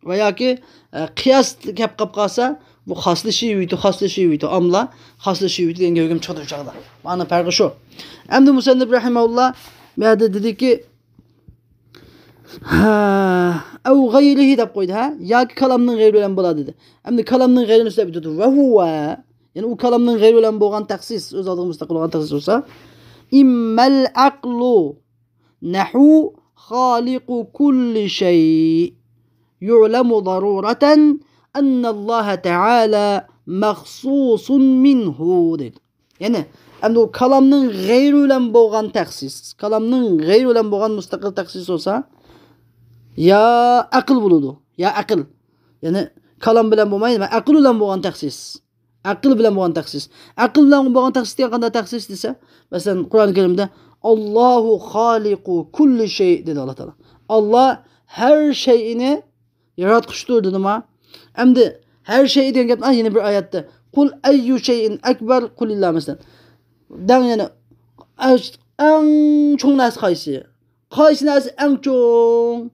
ۋە ياكى ئە، قىياس كەپ قاپ قالسا، بۇ خاسلىشىۋېتىدۇ، خاسلىشىۋېتىدۇ. ئاملا خاسلىشىۋېتىدۇ دېگەن گەپكە چىقىدۇ ئۇ چاغدا. مانا پەرقى شۇ. ئەمدى مۇسەننىپ رەھىمەھۇللا بۇ يەردە دېدىكى، ھە، ئەۋ غەيرىھى دەپ قويدى، ھە؟ ياكى كالامنىڭ غەيرى بىلەن بولار دېدى. ئەمدى كالامنىڭ غەيرىنى سۆزلەپ ئۆتىدۇ. ۋە ھۇۋە. يەنى ئۇ كالامنىڭ غەيرى بىلەن بولغان تەخسىس، ئۆز ئالدىغا مۇستەقىل بولغان تەخسىس بولسا، ئىممەل ئەقلۇ نەھۇ خالىقۇ كۇللى شەي يۇلەمۇ ضەرۇرەتەن ئەننەللاھە تەئالە مەخسۇسۇن مىنھۇ دەيدۇ. يەنى، ئەمدى ئۇ كالامنىڭ غەيرى بىلەن بولغان تەخسىس، كالامنىڭ غەيرى بىلەن بولغان مۇستەقىل تەخسىس بولسا، يا ئەقىل بولىدۇ، يا ئەقىل. يەنى، كالام بىلەن بولماي، ئەقىل بىلەن بولغان تەخسىس. ئەقىل بىلەن بولغان تەخسىس. ئەقىل بىلەن بولغان تەخسىس دېگەن قانداق تەخسىس دېسە، مەسىلەن، قۇرئان كەرىمدە، «ئاللاھۇ خالىقۇ كۇللى شەي» دېدى ئاللا تائالا. ئاللا ھەر شەيئىنى ياراتقۇچىدۇر دېدىما؟ ئەمدى ھەر شەي دېگەن گەپنى، ئا، يەنە بىر ئايەتتە، «قۇل ئەييۇ شەيئىن ئەكبەر، قۇلىللا» مەسىلەن. دەڭ يەنە، ئەڭ چوڭ نەرسە قايسى؟ قايسى نەرسە ئەڭ چوڭ؟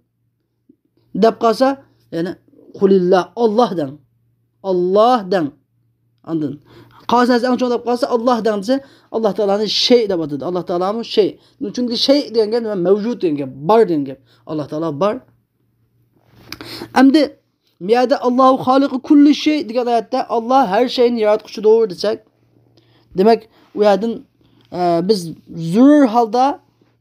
دەپ قالسا، يەنى، «قۇلىللا»، ئاللا دەڭ. ئاللا دەڭ. ئاندىن، قايسى نەرسە ئەڭ چوڭ دەپ قالسا، «ئاللا دەڭ» دېسە، ئاللا تائالانى شەي دەپ ئاتىدۇ. ئاللا تائالامۇ شەي. چۈنكى شەي دېگەن گەپ نېمە؟ مەۋجۇد دېگەن گەپ، بار دېگەن گەپ. ئاللا تائالا بار. ئەمدى، بۇ يەردە «ئاللاھۇ خالىقۇ كۇللى شەي» دېگەن ئايەتتە، «ئاللا ھەر شەينى ياراتقۇچىدۇر» دېسەك، دېمەك، ئۇ يەردىن، ئە، بىز زۆرۈر ھالدا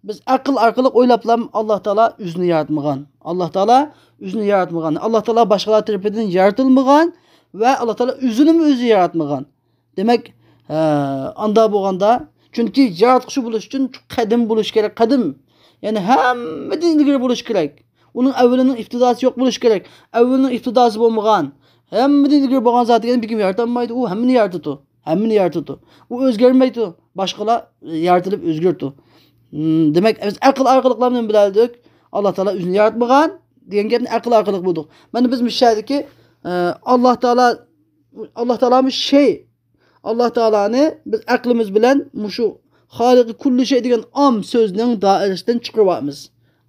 بىز ئەقىل ئارقىلىق ئويلاپلا ئاللا تائالا ئۆزىنى ياراتمىغان. ئاللا تائالا ئۆزىنى ياراتمىغان. ئاللا تائالا باشقىلار تەرىپىدىن يارىتىلمىغان ۋە ئاللا تائالا ئۆزىنىمۇ ئۆزى ياراتمىغان. دېمەك، ئە، ئاندا بولغاندا، چۈنكى ياراتقۇچى بولۇش ئۈچۈن قەدىم بولۇش كېرەك، قەدىم. يەنى ھەممىدىن ئىلگىرى بولۇش كېرەك. ئۇنىڭ ئەۋۋىلىنىڭ ئىپتىداسى يوق بولۇش كېرەك. ئەۋۋىلىنىڭ ئىپتىداسى بولمىغان، ھەممىدىن ئىلگىرى بولغان زات دېگەن بىر كىم يارىتالمايدۇ. ئۇ ھەممىنى يارىتىدۇ. ھەممىنى يارىتىدۇ. ئۇ ئۆزگەرمەيدۇ. باشقىلار يارىتىلىپ ئۆزگىرىدۇ. ھىم، دېمەك، بىز ئەقىل ئارقىلىقلا نېمە بىلەلىدۇق؟ ئاللا تائالا ئۆزىنى ياراتمىغان دېگەن گەپنى ئەقىل ئارقىلىق بىلدۇق. مانا بىز مۇشۇ يەردىكى، ئە، ئاللا تائالا، ئاللا تائالامۇ شەي. ئاللا تائالانى بىز ئەقلىمىز بىلەن مۇشۇ خالىقى كۇللى شەي دېگەن ئام سۆزنىڭ دائىرىسىدىن چىقىرىۋاتىمىز.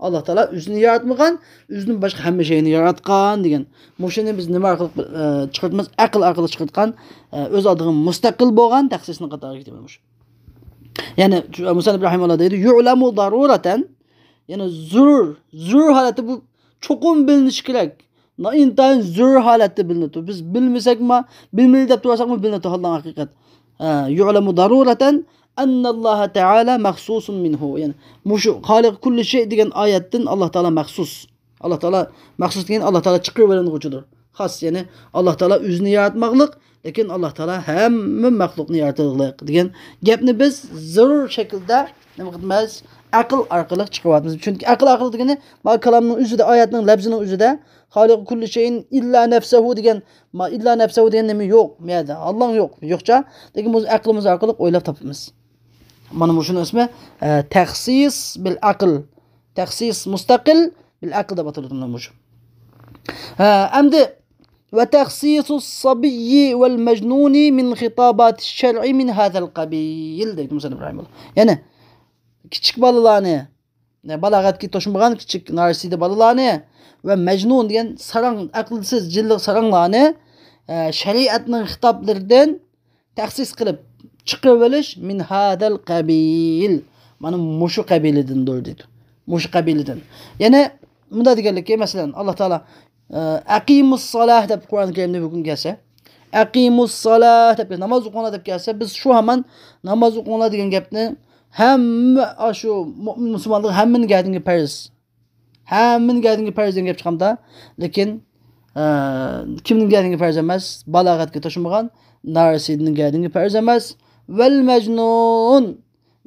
ئاللا تائالا ئۆزىنى ياراتمىغان، ئۆزىدىن باشقا ھەممە شەينى ياراتقان دېگەن. مۇشۇنى بىز نېمە ئارقىلىق، ئە، چىقىرتىمىز؟ ئەقىل ئارقىلىق چىقىرتقان، ئە، ئۆز ئالدىغا مۇستەقىل بولغان تەخسىسنىڭ قاتارىغا كىرىدۇ مۇشۇ. يەنى مۇسەننىپ رەھىمەھۇللا دەيدۇ، «يۇلەمۇ ضەرۇرەتەن». يەنى زۆرۈر، زۆرۈر ھالەتتە بۇ چوقۇم بىلىنىشى كېرەك. نائىنتايىن زۆرۈر ھالەتتە بىلىنىدۇ. بىز بىلمىسەكمۇ، بىلمىدى دەپ تۇرساقمۇ بىلىنىدۇ، ھالدىن ھەقىقەت. ئە، «يۇلەمۇ ضەرۇرەتەن ئەننەللاھە تائالا مەخسۇسۇن مىنھۇ». يەنى مۇشۇ خالىق كۇللى شەي دېگەن ئايەتتىن ئاللا تائالا مەخسۇس. ئاللا تائالا مەخسۇس دېگەن ئاللا تائالا چىقىرىۋېلىنغۇچىدۇر. خاس، يەنى ئاللا تائالا ئۆزىنى ياراتماقلىق، لېكىن ئاللا تائالا ھەممە مەخلۇقنى ياراتىدىغانلىق دېگەن گەپنى بىز زۆرۈر شەكىلدە نېمە قىلىمىز؟ ئەقىل ئارقىلىق چىقىرىۋاتىمىز. چۈنكى ئەقىل ئارقىلىق دېگىنى، ما كالامنىڭ ئۆزىدە، ئايەتنىڭ لەپزىنىڭ ئۆزىدە، «خالىقۇ كۇللى شەيئىن ئىللا نەفسەھۇ» دېگەن، ما ئىللا نەفسەھۇ دېگەن نېمە يوق، بۇ يەردە. ئاللاڭ يوق، يوقچە. لېكىن بۇ ئەقلىمىز ئارقىلىق ئويلاپ تاپىمىز. مانا مۇشۇنىڭ ئىسمى، ئە، تەخسىس بىل ئەقىل. تەخسىس مۇستەقىل بىل ئەقىل دەپ ئاتىلىدۇ مۇشۇ. ھە، ئەمدى، «ۋە تەخسىسۇس سەبىييى ۋەل مەجنۇنى مىن خىتاباتىش شەرئى مىن ھازەل قەبىل» دەيدۇ مۇسەننىپ رەھىمەھۇللا. يەنى كىچىك بالىلارنى، بالاغەتكە توشمىغان كىچىك نارەسىدە بالىلارنى ۋە مەجنۇن دېگەن ساراڭ، ئەقىلسىز، جىنلىق ساراڭلارنى، ئە، شەرىئەتنىڭ خىتابلىرىدىن تەخسىس قىلىپ چىقىرىۋېلىش، «مىن ھازەل قەبىل»، مانا مۇشۇ قەبىلىدىندۇر دەيدۇ. مۇشۇ قەبىلىدىن. يەنى مۇنداق دېگەنلىكى، مەسىلەن، ئاللا تائالا، ئە، «ئەقىمۇس سالاھ» دەپ قۇرئان كەرىمدە ھۆكۈم كەلسە، «ئەقىمۇس سالاھ» دەپ، «ناماز ئوقۇڭلار» دەپ كەلسە، بىز شۇ ھامان «ناماز ئوقۇڭلار» دېگەن گەپنى ھەممە، ئاشۇ مۇئمىن مۇسۇلمانلار ھەممىنىڭ گەدىنىگە پەرز. ھەممىنىڭ گەدىنىگە پەرز دېگەن گەپ چىقامدا، لېكىن، ئە، كىمنىڭ گەدىنىگە پەرز ئەمەس؟ بالاغەتكە توشمىغان نارەسىدىنىڭ گەدىنىگە پەرز ئەمەس. «ۋەل مەجنۇن»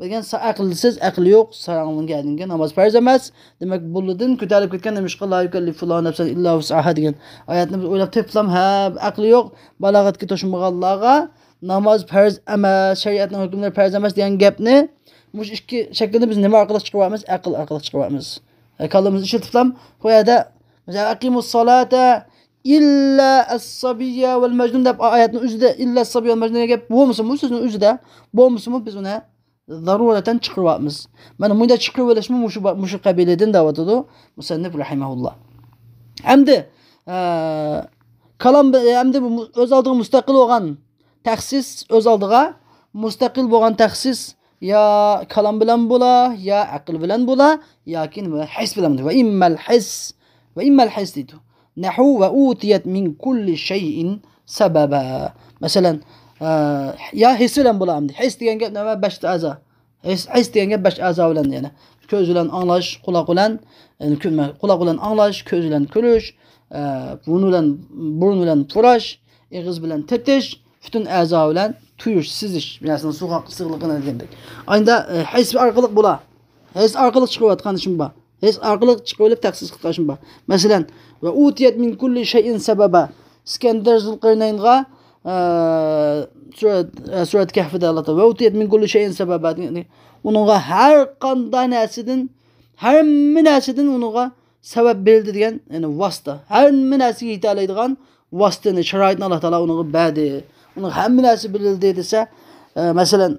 دېگەن سا-، ئەقىلسىز، ئەقلى يوق ساراڭنىڭ گەدىنىگە ناماز پەرز ئەمەس. دېمەك، بۇلىدىن كۆتەرىلىپ كەتكەن، نېمىشقا «لا يۇكەللىفۇللاھۇ نەفسەن ئىللا ۋۇسئەھا» دېگەن ئايەتنى بىز ئويلاپ تېپىپلام، ھە، ئەقلى يوق، بالاغەتكە توشمىغانلارغا ناماز پەرز ئەمەس، شەرىئەتنىڭ ھۆكۈملىرى پەرز ئەمەس دېگەن گەپنى مۇشۇ ئىككى شەكىلنى بىز نېمە ئارقىلىق چىقىرىۋاتىمىز؟ ئەقىل ئارقىلىق چىقىرىۋاتىمىز. ئە، كاللىمىزنى ئىشلىتىپلام، بۇ يەردە، مەسىلەن، «ئەقىمۇس سالاتا ئىللا ئەسسابىييە ۋەل مەجنۇن» دەپ ئايەتنىڭ ئۆزىدە، «ئىللا ئەسسابىييە ۋەل مەجنۇن» دېگەن گەپ بولمىسىمۇ، سۆزنىڭ ئۆزىدە بولمىسىمۇ، بىز ئۇنى زەرۇرەتەن چىقىرىۋاتىمىز. مانا مۇنداق چىقىرىۋېلىشمۇ مۇشۇ، مۇشۇ قەبىلىدىن دەۋاتىدۇ مۇسەننىپ رەھىمەھۇللا. ئەمدى، ئە، كالام بى-، ئەمدى بۇ مۇ-، ئۆز ئالدىغا مۇستەقىل بولغان تەخسىس، ئۆز ئالدىغا مۇستەقىل بولغان تەخسىس يا كالام بىلەن بولا، يا ئەقىل بىلەن بولا، ياكى نېمە، ھېس بىلەن بولا. ۋە ئىممەل ھېس، ۋە ئىممەل ھېس دەيدۇ. نەھۋۇ ۋە ئۇتىيەت مىن كۇللى شەيئىن سەبەبا. مەسىلەن، ئە، يا ھېس بىلەن بولا ئەمدى. ھېس دېگەن گەپ نېمە؟ بەش ئەزا. ھېس، ھېس دېگەن گەپ بەش ئەزا بىلەن، يەنى كۆز بىلەن ئاڭلاش، قۇلاق بىلەن، يەنى كۆ-، قۇلاق بىلەن ئاڭلاش، كۆز بىلەن كۆرۈش، ئە، بۇرۇن بىلەن، بۇرۇن بىلەن پۇراش، ئېغىز بىلەن تېتىش، پۈتۈن ئەزا بىلەن تۇيۇش، سېزىش، بىر نەرسىنىڭ سوغۇق، ئىسسىقلىقىنى دېگەندەك. ئاينىدا، ئە، ھېس ئارقىلىق بولا. ھېس ئارقىلىق چىقىۋاتقان ئىشىم بار. ھېس ئارقىلىق چىقىۋېلىپ تەخسىس قىلغان ئىشىم بار. مەسىلەن، ۋە ئۇتىيەت مىن كۇللى شەيئىن سەبەبا. ئىسكەندەر زۇلقەرنەينغا، ئە، سۈرە، ئە، سۈرەت كەھفىدە ئاللا تائالا، ۋە ئۇتىيەت مىن كۇللى شەيئىن سەبەبا دېگەن. ئۇنىڭغا ھەر قانداق نەرسىدىن، ھەممە نەرسىدىن ئۇنىڭغا سەۋەب بېرىلدى دېگەن، يەنى ۋاسىتە. ھەممە نەرسىگە يېتەلەيدىغان ۋاسىتىنى، شارائىتنى ئاللا تائالا ئۇنىڭغا بەردى. ئۇنىڭغا ھەممە نەرسە بېرىلدى دېسە، ئە، مەسىلەن،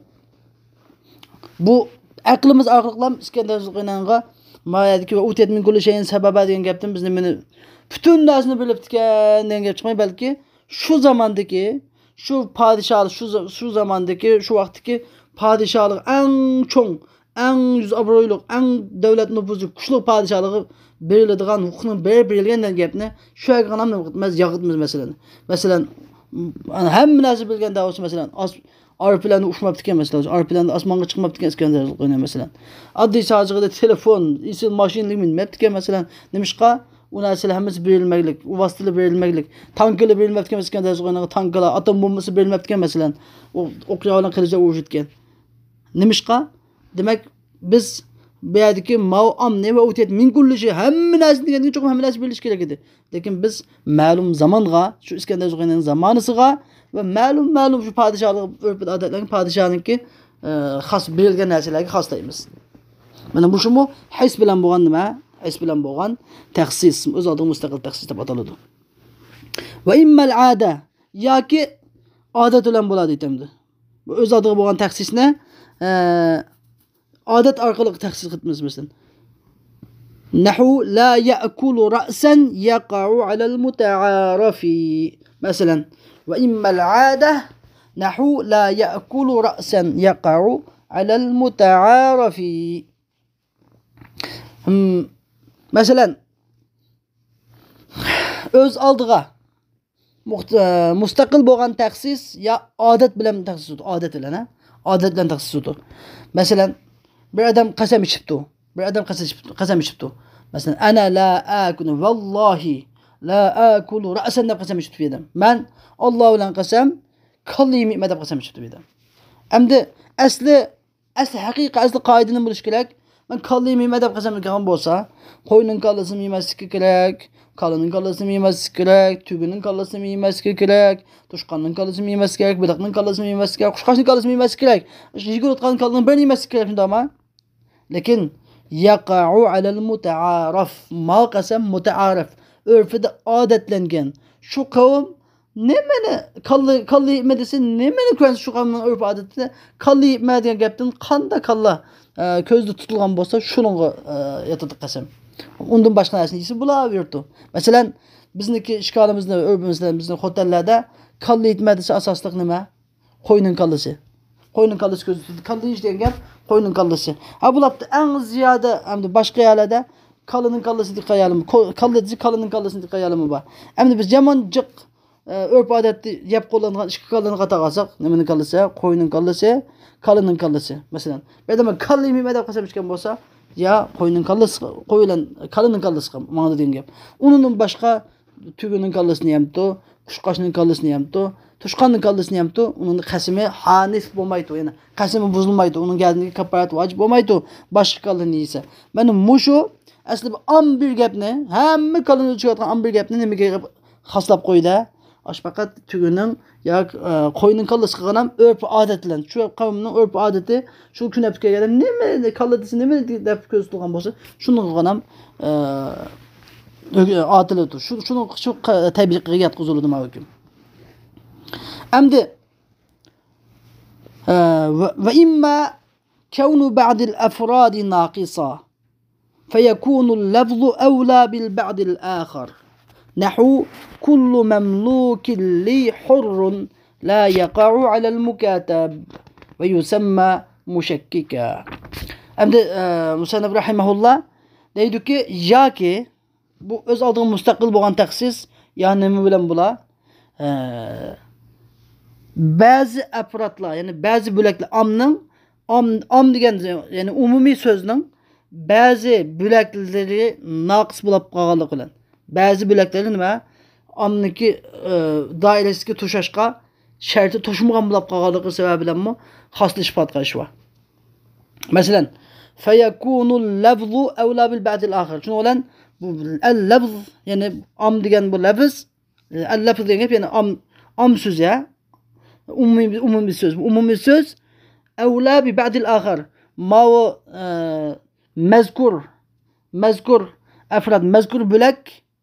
بۇ ئەقلىمىز ئارقىلىقلا ئىسكەندەر زۇلقەرنەينغا ما يەردىكى ۋە ئۇتىيەت مىن كۇللى شەيئىن سەبەبا دېگەن گەپتىن بىز نېمىنى، پۈتۈن نەرسىنى بىلىپتىكەن دېگەن گەپ چىقماي، بەلكى شۇ زاماندىكى، شۇ پادىشاھ، شۇ ز-، شۇ زاماندىكى، شۇ ۋاقىتتىكى پادىشاھلىق ئەڭ چوڭ، ئەڭ يۈز ئابرۇيلۇق، ئەڭ دۆلەت نوپۇزى كۈچلۈك پادىشاھلىققا بېرىلىدىغان ھوقۇقنىڭ بېرىپ بېرىلگەن دېگەن گەپنى شۇ يەرگە قاراپ نېمە قىلىمىز؟ ياقىتىمىز، مەسىلەن. مەسىلەن، ئانا ھەممە نەرسە بىلگەن دەۋاتسا، مەسىلەن، ئاس-، ئايروپىلاندا ئۇچماپتىكەن، مەسىلەن، ئايروپىلاندا ئاسمانغا چىقماپتىكەن ئىسكەندەر زۇلقەرنەين، مەسىلەن. ئاددىي سادىقىدا تېلېفون، ئېسىل ماشىنىلىرىغا مىنمەپتىكەن، مەسىلەن. نېمىشقا؟ ئۇ نەرسىلەر ھەممىسى بېرىلمەكلىك، ئۇ ۋاسىتىلەر بېرىلمەكلىك، تانكىلار بېرىلمەپتىكەن ئىسكەندەر زۇلقەرنەينگە، تانكىلار، ئاتوم بومبىسى بېرىلمەپتىكەن، مەسىلەن. ئۇ ئوقيا بىلەن قىلىچلار ئۇرۇشىدىكەن. نېمىشقا؟ دېمەك، بىز بۇ يەردىكى ماۋ ئامنى ۋە ئۇتىيەت مىن كۇللى شەي، ھەممە نەرسە دېگەندىكىن چوقۇم ھەممە نەرسە بېرىلىشى كېرەك ئىدى. لېكىن بىز مەلۇم زامانغا، شۇ ئىسكەندەر زۇلقەرنەيننىڭ زامانىسىغا ۋە مەلۇم، مەلۇم شۇ پادىشاھلىق ئۆرپ-ئادەتلەرگە پادىشاھنىڭكى، ئە، خاس بېرىلگەن نەرسىلەرگە خاسلايمىز. مانا مۇشۇمۇ ھېس بىلەن بولغان نېمە؟ ھېس بىلەن بولغان تەخسىس، ئۆز ئالدىغا مۇستەقىل تەخسىس دەپ ئاتىلىدۇ. ۋە ئىممەل ئادە، ياكى ئادەت بىلەن بولىدۇ دەيتتىم. بۇ ئۆز ئالدىغا بولغان تەخسىسنى، ئە، ئادەت ئارقىلىق تەخسىس قىلىمىز، مەسىلەن. نەھۋۇ لا يەئكۇلۇ رەئسەن يەقەئۇ ئەلەل مۇتەئارىفى. مەسىلەن، ۋە ئىممەل ئادە نەھۋۇ لا يەئكۇلۇ رەئسەن يەقەئۇ ئەلەل مۇتەئارىفى. ھىم. مەسىلەن، ئۆز ئالدىغا مۇخت-، ئە، مۇستەقىل بولغان تەخسىس يا ئادەت بىلەن تەخسىس بولىدۇ. ئادەت بىلەن، ھە؟ ئادەت بىلەن تەخسىس بولىدۇ. مەسىلەن، بىر ئادەم قەسەم ئىچىپتۇ. بىر ئادەم قەسەم ئىچىپتۇ، قەسەم ئىچىپتۇ. مەسىلەن، «ئەنە لا ئاكۇلۇ، ۋاللاھى لا ئاكۇلۇ رەئسەن» دەپ قەسەم ئىچىپتۇ بىر ئادەم. «مەن ئاللا بىلەن قەسەم، كاللا يېمەيمەن» دەپ قەسەم ئىچىپتۇ بىر ئادەم. ئەمدى ئەسلى، ئەسلى ھەقىقىي، ئەسلى قائىدە نېمە بولۇشى كېرەك؟ «مەن كاللا يېمەيمەن» دەپ قەسەم ئىچكەن بولسا، قوينىڭ كاللىسىنى يېمەسلىكى كېرەك، كالىنىڭ كاللىسىنى يېمەسلىكى كېرەك، تۆگىنىڭ كاللىسىنى يېمەسلىكى كېرەك، توشقاننىڭ كاللىسىنى يېمەسلىكى كېرەك، بېلىقنىڭ كاللىسىنى يېمەسلىكى كېرەك، قۇشقاچنىڭ كاللىسىنى يېمەسلىكى كېرەك. يۈگۈرۈۋاتقان كاللىنىڭ بىرىنى يېمەسلىكى كېرەك، شۇنداقمۇ؟ لېكىن يەقەئۇ ئەلەل مۇتەئارىف. ما قەسەم مۇتەئارىف. ئۆرپىدە ئادەتلەنگەن. شۇ قەۋم نېمىنى كاللا، كاللا يېمە دېسە، نېمىنى كۆرسە شۇ قەۋمنىڭ ئۆرپ ئادىتىدە كاللا يېمە دېگەن گەپتىن قانداق كاللا، ئە، كۆزدە تۇتۇلغان بولسا، شۇنىڭغا، ئە، ياتىدۇ قەسەم. ئۇندىن باشقا نەرسىنى يېسە بولاۋېرىدۇ. مەسىلەن، بىزنىڭكى ئىشكالىمىزدا، ئۆرپىمىزدە، بىزنىڭ خوتەنلەردە كاللا يېمە دېسە ئاساسلىق نېمە؟ قوينىڭ كاللىسى. قوينىڭ كاللىسى كۆزدە تۇتۇلىدۇ. كاللا يېيىش دېگەن گەپ قوينىڭ كاللىسى. ھە، بۇلاپتۇ ئەڭ زىيادە، ئەمدى باشقا يەرلەردە كاللىنىڭ كاللىسى دېگەن خىيالىمۇ، كو-، كاللا دېسە كاللىنىڭ كاللىسى دېگەن خىيالىمۇ بار. ئەمدى بىز يامان جىق، ئە، ئۆرپ ئادەتتە يەپ قوللانغان ئىككى كاللىنى قاتارغا ئالساق، نېمىنىڭ كاللىسى؟ قوينىڭ كاللىسى، كاللىنىڭ كاللىسى. مەسىلەن، بىر ئادەم «كاللا يېمەيمەن» دەپ قەسەم ئىچكەن بولسا، يا قوينىڭ كاللىسى، قوي بىلەن كاللىنىڭ كاللىسى ماڭىدۇ دېگەن گەپ. ئۇنىڭدىن باشقا تۆگىنىڭ كاللىسىنى يەمتۇ، قۇشقاچنىڭ كاللىسىنى يەمتۇ، توشقاننىڭ كاللىسىنى يەمتۇ، ئۇنىڭدا قەسىمى ھانىس بولمايدۇ. يەنى قەسىمى بۇزۇلمايدۇ، ئۇنىڭ گەردىنىگە كاپپارەت ۋاجىپ بولمايدۇ، باشقا كاللىنى يېسە. مانا مۇشۇ ئەسلى بىر ئام بىر گەپنى، ھەممە كاللىنى ئۆلچىگەن ئام بىر گەپنى نېمىگە خاسلاپ قويدى؟ ئاشۇ پەقەت تۆگىنىڭ ياكى، ئە، قوينىڭ كاللىسى قىلغان ھەم ئۆرپ ئادەت بىلەن، شۇ قەۋمنىڭ ئۆرپ ئادىتى، شۇ كۈنەپتە كەلگەندە نېمە كاللا دېسە، نېمە دەپ كۆزدە تۇتۇلغان بولسا، شۇنىڭغا قاراپ، ئە، ئاتىلىدۇ. شۇ، شۇنىڭ، شۇ تەبىئىتىگە ياتقۇزۇلىدۇ ما ھۆكۈم. ئەمدى، ئە، ۋە، ۋە ئىمما كەۋنۇ بەئدىل ئەفرادى ناقىسا فيكون اللفظ أولى بالبعض الآخر. نحو كل مملوك لي حر لا يقع على المكاتب ويسمى مشككا. ئەمدى ئە، مۇسەننىپ رەھىمەھۇللا دەيدۇكى، ياكى بۇ ئۆز ئالدىغا مۇستەقىل بولغان تەخسىس يا نېمە بىلەن بولا؟ ئە، بەزى ئەپرادلار، يەنى بەزى بۆلەكلەر، ئامنىڭ، ئام، ئام دېگەن، يەنى ئومۇمىي سۆزنىڭ بەزى بۆلەكلىرى ناقىس بولۇپ قالغانلىقى بىلەن، بەزى بۆلەكلىرى نېمە، ئامنىڭكى ئە، دائىرىسىگە توشاشقا شەرتى توشمىغان بولۇپ قالغانلىقى سەۋەبى بىلەنمۇ خاسلىشىپ قالغان ئىش بار. مەسىلەن، فيكون اللفظ أولى بالبعض الآخر. شۇنىڭ بىلەن بۇ اللفظ، يەنى ئام دېگەن بۇ لەپز، ئەللەپز دېگەن گەپ، يەنى ئام، ئام سۆز، يا ئومۇمىي، ئومۇمىي سۆز. بۇ ئومۇمىي سۆز، أولى ببعض الآخر. ماۋۇ ئە، مەزكۇر، مەزكۇر ئەپراد، مەزكۇر بۆلەك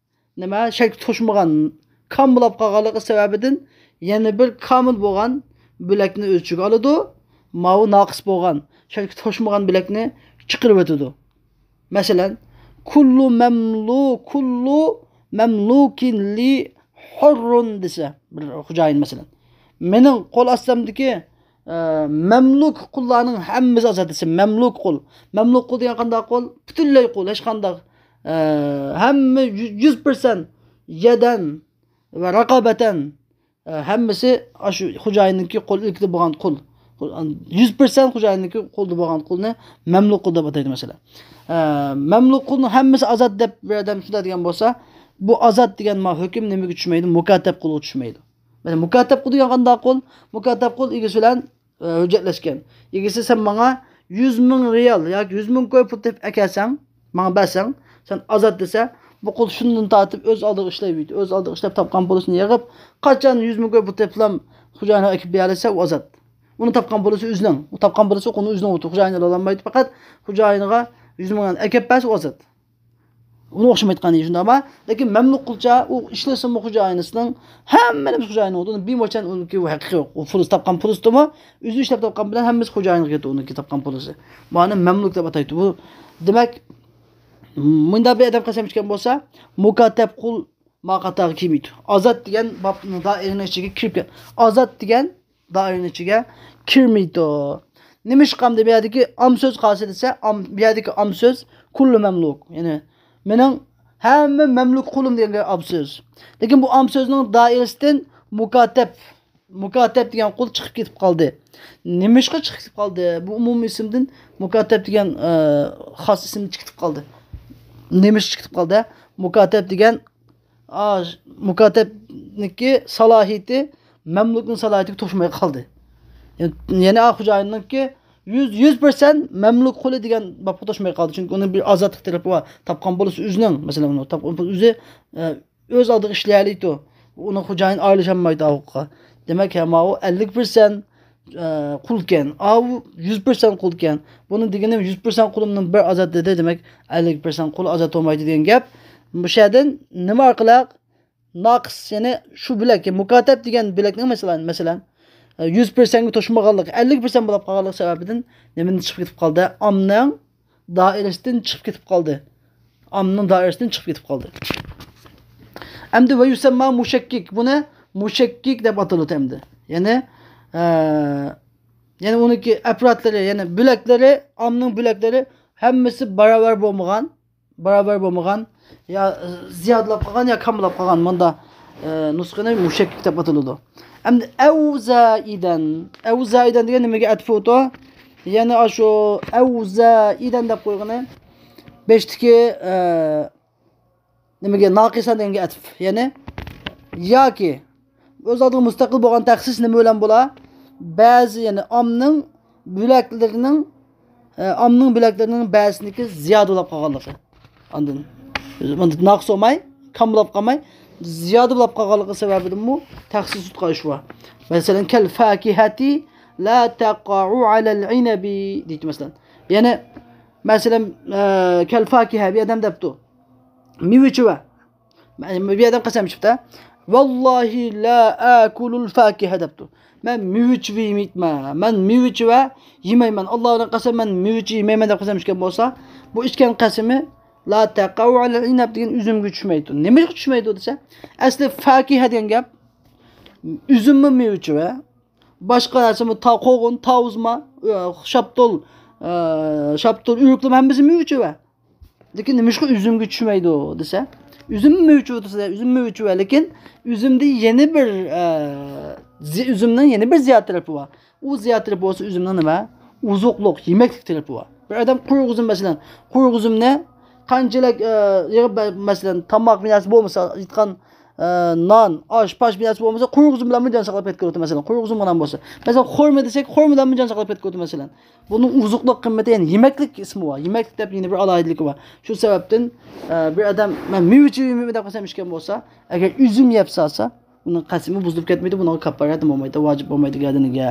نېمە، شەرتكە توشمىغان، كام بولۇپ قالغانلىقى سەۋەبىدىن يەنە بىر كامىل بولغان بۆلەكنى ئۆز ئىچىگە ئالىدۇ. ماۋۇ ناقىس بولغان، شەرتكە توشمىغان بۆلەكنى چىقىرىۋېتىدۇ. مەسىلەن، كل مملوك، كل مملوك لي حر دېسە بىر خوجايىن، مەسىلەن، مېنىڭ قول ئاستىمدىكى ئە، مەملۇك قۇللارنىڭ ھەممىسى ئازاد دېسە، مەملۇك قۇل. مەملۇك قۇل دېگەن قانداق قۇل؟ پۈتۈنلەي قۇل، ھېچقانداق، ئە، ھەممە يۈ-، يۈز پىرسەنت يەدەن ۋە رەقابەتەن، ئە، ھەممىسى ئاشۇ خوجايىننىڭكى قول ئىلكىدە بولغان قۇل. يۈز پىرسەنت خوجايىننىڭكى قولىدا بولغان قۇلنى مەملۇك قۇل دەپ ئاتايدۇ، مەسىلەن. ئە، مەملۇك قۇلنىڭ ھەممىسى ئازاد دەپ بىر ئادەم شۇنداق دېگەن بولسا، بۇ ئازاد دېگەن ما ھۆكۈم نېمىگە چۈشمەيدۇ؟ مۇكاتەپ قۇلغا چۈشمەيدۇ. مەسىلەن، مۇكاتەپ قۇل دېگەن قانداق قۇل؟ مۇكاتەپ قۇل ئىگىسى بىلەن، ئە، ھۆججەتلەشكەن. ئىگىسى، سەن ماڭا يۈز مىڭ رىيال ياكى يۈز مىڭ كوي پۇل تېپىپ ئەكەلسەڭ، ماڭا بەرسەڭ، سەن ئازاد دېسە، بۇ قۇل شۇندىن تارتىپ ئۆز ئالدىغا ئىشلەۋېرىدۇ. ئۆز ئالدىغا ئىشلەپ تاپقان پۇلىسىنى يىغىپ، قاچان يۈز مىڭ كوي پۇل تېپىپلا خوجايىنىغا ئەكىلىپ بېرەلىسە، ئۇ ئازاد. ئۇنى تاپقان پۇلىسى ئۆزىنىڭ. ئۇ تاپقان پۇلىسى ئۇنى ئۆزىنىڭ، خوجايىنى ئالالمايدۇ، پەقەت خوجايىنىغا يۈز مىڭ ئەكەپ بەرسە، ئۇ ئازاد. ئۇنى ئوخشىمايدىغان ئىش شۇنداقما؟ لېكىن مەملۇك قۇلچە ئۇ ئىشلىسىمۇ خوجايىنىسىنىڭ ھەممە نېمىسى خوجايىنىڭ، ئۇنىڭ بىموچەن ئۇنىڭكى ھەققى يوق. ئۇ پۇلىسى تاپقان پۇلىسىدىمۇ ئۆزى ئىشلەپ تاپقان بىلەن ھەممىسى خوجايىنغا كېتىدۇ ئۇنىڭكى تاپقان پۇلىسى. مانا مەملۇك دەپ ئاتايدۇ. بۇ دېمەك، مۇنداق بىر ئادەم قەسەم ئىچكەن بولسا، مۇكاتەپ قۇل ما قاتارغا كىرمەيدۇ. ئازاد دېگەن بابنىڭ دائىرىنىڭ ئىچىگە كىرىپ كەت-، ئازاد دېگەن دائىرىنىڭ ئىچىگە كىرمەيدۇ. نېمىشقا ئەمدى بۇ يەردىكى ئام سۆز قالسا دېسە، ئام، بۇ يەردىكى ئام سۆز كل مملوك. يەنى مېنىڭ ھەممە مەملۇك قۇلۇم دېگەن ئام سۆز. لېكىن بۇ ئام سۆزنىڭ دائىرىسىدىن مۇكاتەپ، مۇكاتەپ دېگەن قۇل چىقىپ كېتىپ قالدى. نېمىشقا چىقىپ كېتىپ قالدى؟ بۇ ئومۇمىي ئىسىمدىن مۇكاتەپ دېگەن، ئە، خاس ئىسىم چىقىپ كېتىپ قالدى. نېمىشقا چىقىپ كېتىپ قالدى؟ مۇكاتەپ دېگەن ئا، مۇكاتەپنىڭكى سالاھىيىتى مەملۇكنىڭ سالاھىيىتىگە توشماي قالدى. يەنى، يەنى ئا خوجايىننىڭكى يۈز، يۈز پىرسەنت مەملۇك قۇلى دېگەن بابقا توشماي قالدى. چۈنكى ئۇنىڭ بىر ئازادلىق تەرىپى بار. تاپقان پۇلىسى ئۆزىنىڭ، مەسىلەن، ئۇنى تاپقان پۇل ئۆزى، ئە، ئۆز ئالدىغا ئىشلىيەلەيدۇ. ئۇنىڭ خوجايىنى ئارىلىشالمايدۇ ئاۋۇققا. دېمەك، ھە، ماۋۇ ئەللىك پىرسەنت ئە، قۇلكەن. ئاۋۇ يۈز پىرسەنت قۇلكەن. بۇنىڭ دېگىنى يۈز پىرسەنت قۇلۇمنىڭ بىر ئازاد دېدى، دېمەك، ئەللىك پىرسەنت قۇل ئازاد بولمايدۇ دېگەن گەپ. مۇشۇ يەردىن نېمە ئارقىلىق؟ ناقىس، يەنى شۇ بۆلەك، مۇكاتەپ دېگەن بۆلەكنىڭ، مەسىلەن، مەسىلەن، ئە، يۈز پىرسەنتكە توشمىغانلىقى، ئەللىك پىرسەنت بولۇپ قالغانلىقى سەۋەبىدىن نېمىدىن چىقىپ كېتىپ قالدى؟ ئامنىڭ دائىرىسىدىن چىقىپ كېتىپ قالدى. ئامنىڭ دائىرىسىدىن چىقىپ كېتىپ قالدى. ئەمدى ۋە يۇسەمما مۇشەككىك. بۇنى مۇشەككىك دەپ ئاتىلىدۇ ئەمدى. يەنى، ئە، يەنى ئۇنىڭكى ئەپرادلىرى، يەنى بۆلەكلىرى، ئامنىڭ بۆلەكلىرى ھەممىسى باراۋەر بولمىغان، باراۋەر بولمىغان، يا زىيادىلاپ قالغان، يا كامىلاپ قالغان مۇندا، ئە، نۇسخىنى مۇشەككىك دەپ ئاتىلىدۇ. ئەمدى ئەۋزائىدەن. ئەۋزائىدەن دېگەن نېمىگە ئەتىپ ئوتۇ؟ يەنى ئاشۇ ئەۋزائىدەن دەپ قويغىنى بەشتىكى، ئە، نېمىگە، ناقىسان دېگەنگە ئەتىپ. يەنى ياكى ئۆز ئالدىغا مۇستەقىل بولغان تەخسىس نېمە بىلەن بولا؟ بەزى، يەنى ئامنىڭ بۆلەكلىرىنىڭ، ئە، ئامنىڭ بۆلەكلىرىنىڭ بەزىسىنىڭكى زىيادە بولاپ قالغانلىقى. ئاندىن ناقىس بولماي، كام بولاپ قالماي، زىيادە بولاپ قالغانلىقى سەۋەبىدىنمۇ تەخسىس تۇتقان ئىش بار. مەسىلەن، كەل فاكىھەتى لا تەقەئۇ ئەلەل ئىنەبى دەيدۇ، مەسىلەن. يەنى، مەسىلەن، ئە، كەل فاكىھە، بۇ ئادەم دەپتۇ. مېۋە-چېۋە. بۇ ئادەم قەسەم ئىچىپتۇ. ۋاللاھى لا ئاكۇلۇل فاكىھە دەپتۇ. مەن مېۋە-چېۋە يېمەيمەن. مەن مېۋە-چېۋە يېمەيمەن. ئاللا بىلەن قەسەم، مەن مېۋە-چېۋە يېمەيمەن دەپ قەسەم ئىچكەن بولسا، بۇ ئىچكەن قەسىمى لا تقع على العنب دېگەن ئۈزۈمگە چۈشمەيدۇ. نېمىشقا چۈشمەيدۇ دېسە، ئەسلى فاكىھە دېگەن گەپ ئۈزۈممۇ مېۋە چېۋە، باشقا نەرسىمۇ تا-، قوغۇن، تاۋۇزما، ئە، شاپتۇل، ئە، شاپتۇل، ئۆرۈكلىما ھەممىسى مېۋە چېۋە. لېكىن نېمىشقا ئۈزۈمگە چۈشمەيدۇ دېسە، ئۈزۈم مېۋە چېۋە دېسە، ئۈزۈم مېۋە چېۋە، لېكىن ئۈزۈمدە يەنە بىر، ئە، زى-، ئۈزۈمنىڭ يەنە بىر زىيادە تەرىپى بار. ئۇ زىيادە تەرىپى بولسا ئۈزۈمنىڭ نېمە؟ ئوزۇقلۇق، يېمەكلىك تەرىپى بار. بىر ئادەم قۇرۇق ئۈزۈم، مەسىلەن، قۇرۇق ئۈزۈمنى قانچىلىك، ئە، يىغىپ، مەسىلەن، تاماق بىناسى بولمىسا، ئېيتقان، ئە، نان، ئاش، پاش بىناسى بولمىسا، قۇرۇق ئۈزۈم بىلەنمۇ جان ساقلاپ كەتكىلى بولىدۇ، مەسىلەن، قۇرۇق ئۈزۈم بىلەن بولسا. مەسىلەن، خورما دېسەك، خورما بىلەنمۇ جان ساقلاپ كەتكىلى بولىدۇ، مەسىلەن. بۇنىڭ ئوزۇقلۇق قىممىتى، يەنى يېمەكلىك ئىسمى بار. يېمەكلىك دەپ يەنە بىر ئالاھىدىلىكى بار. شۇ سەۋەبتىن، ئە، بىر ئادەم، مەن مېۋە چېۋىمەن دەپ قالسام ئىچكەن بولسا، ئەگەر ئۈزۈم يەپ سالسا، ئۇنىڭ قەسىمى بۇزۇلۇپ كەتمەيدۇ، بۇنىڭغا كاپپارەت بولمايدۇ، ۋاجىپ بولمايدۇ گەردىنىگە.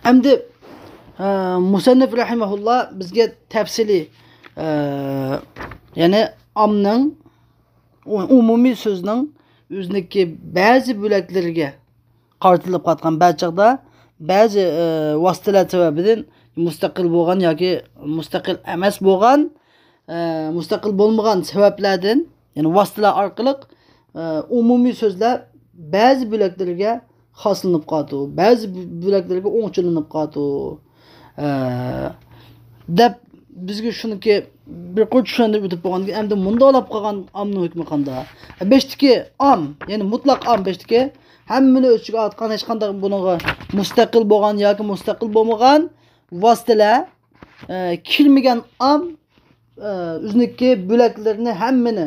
ئەمدى، ئە، مۇسەننىف رەھىمەھۇللا بىزگە تەپسىلىي، ئە، يەنى ئامنىڭ، ئۇ-، ئومۇمىي سۆزنىڭ ئۆزىنىڭكى بەزى بۆلەكلىرىگە قارىتىلىپ قالغان بەزى چاغدا بەزى، ئە، ۋاسىتىلەر سەۋەبىدىن مۇستەقىل بولغان ياكى مۇستەقىل ئەمەس بولغان، ئە، مۇستەقىل بولمىغان سەۋەبلەردىن، يەنى ۋاسىتىلەر ئارقىلىق، ئە، ئومۇمىي سۆزلەر بەزى بۆلەكلىرىگە خاسلىنىپ قالىدۇ، بەزى بۆ-، بۆلەكلىرىگە ئوڭچىلىنىپ قالىدۇ، ئە، دەپ بىزگە شۇنىڭكى بىر قۇر چۈشەندۈرۈپ ئۆتۈپ بولغاندىن كېيىن، ئەمدى مۇنداق دەپ قالغان ئامنىڭ ھۆكمى قانداق؟ بەشتىكى ئام، يەنى مۇتلەق ئام بەشتىكى ھەممىنى ئۆز ئىچىگە ئالغان، ھېچقانداق بۇنىڭغا مۇستەقىل بولغان ياكى مۇستەقىل بولمىغان ۋاسىتىلەر، ئە، كىرمىگەن ئام، ئە، ئۆزىنىڭكى بۆلەكلىرىنى ھەممىنى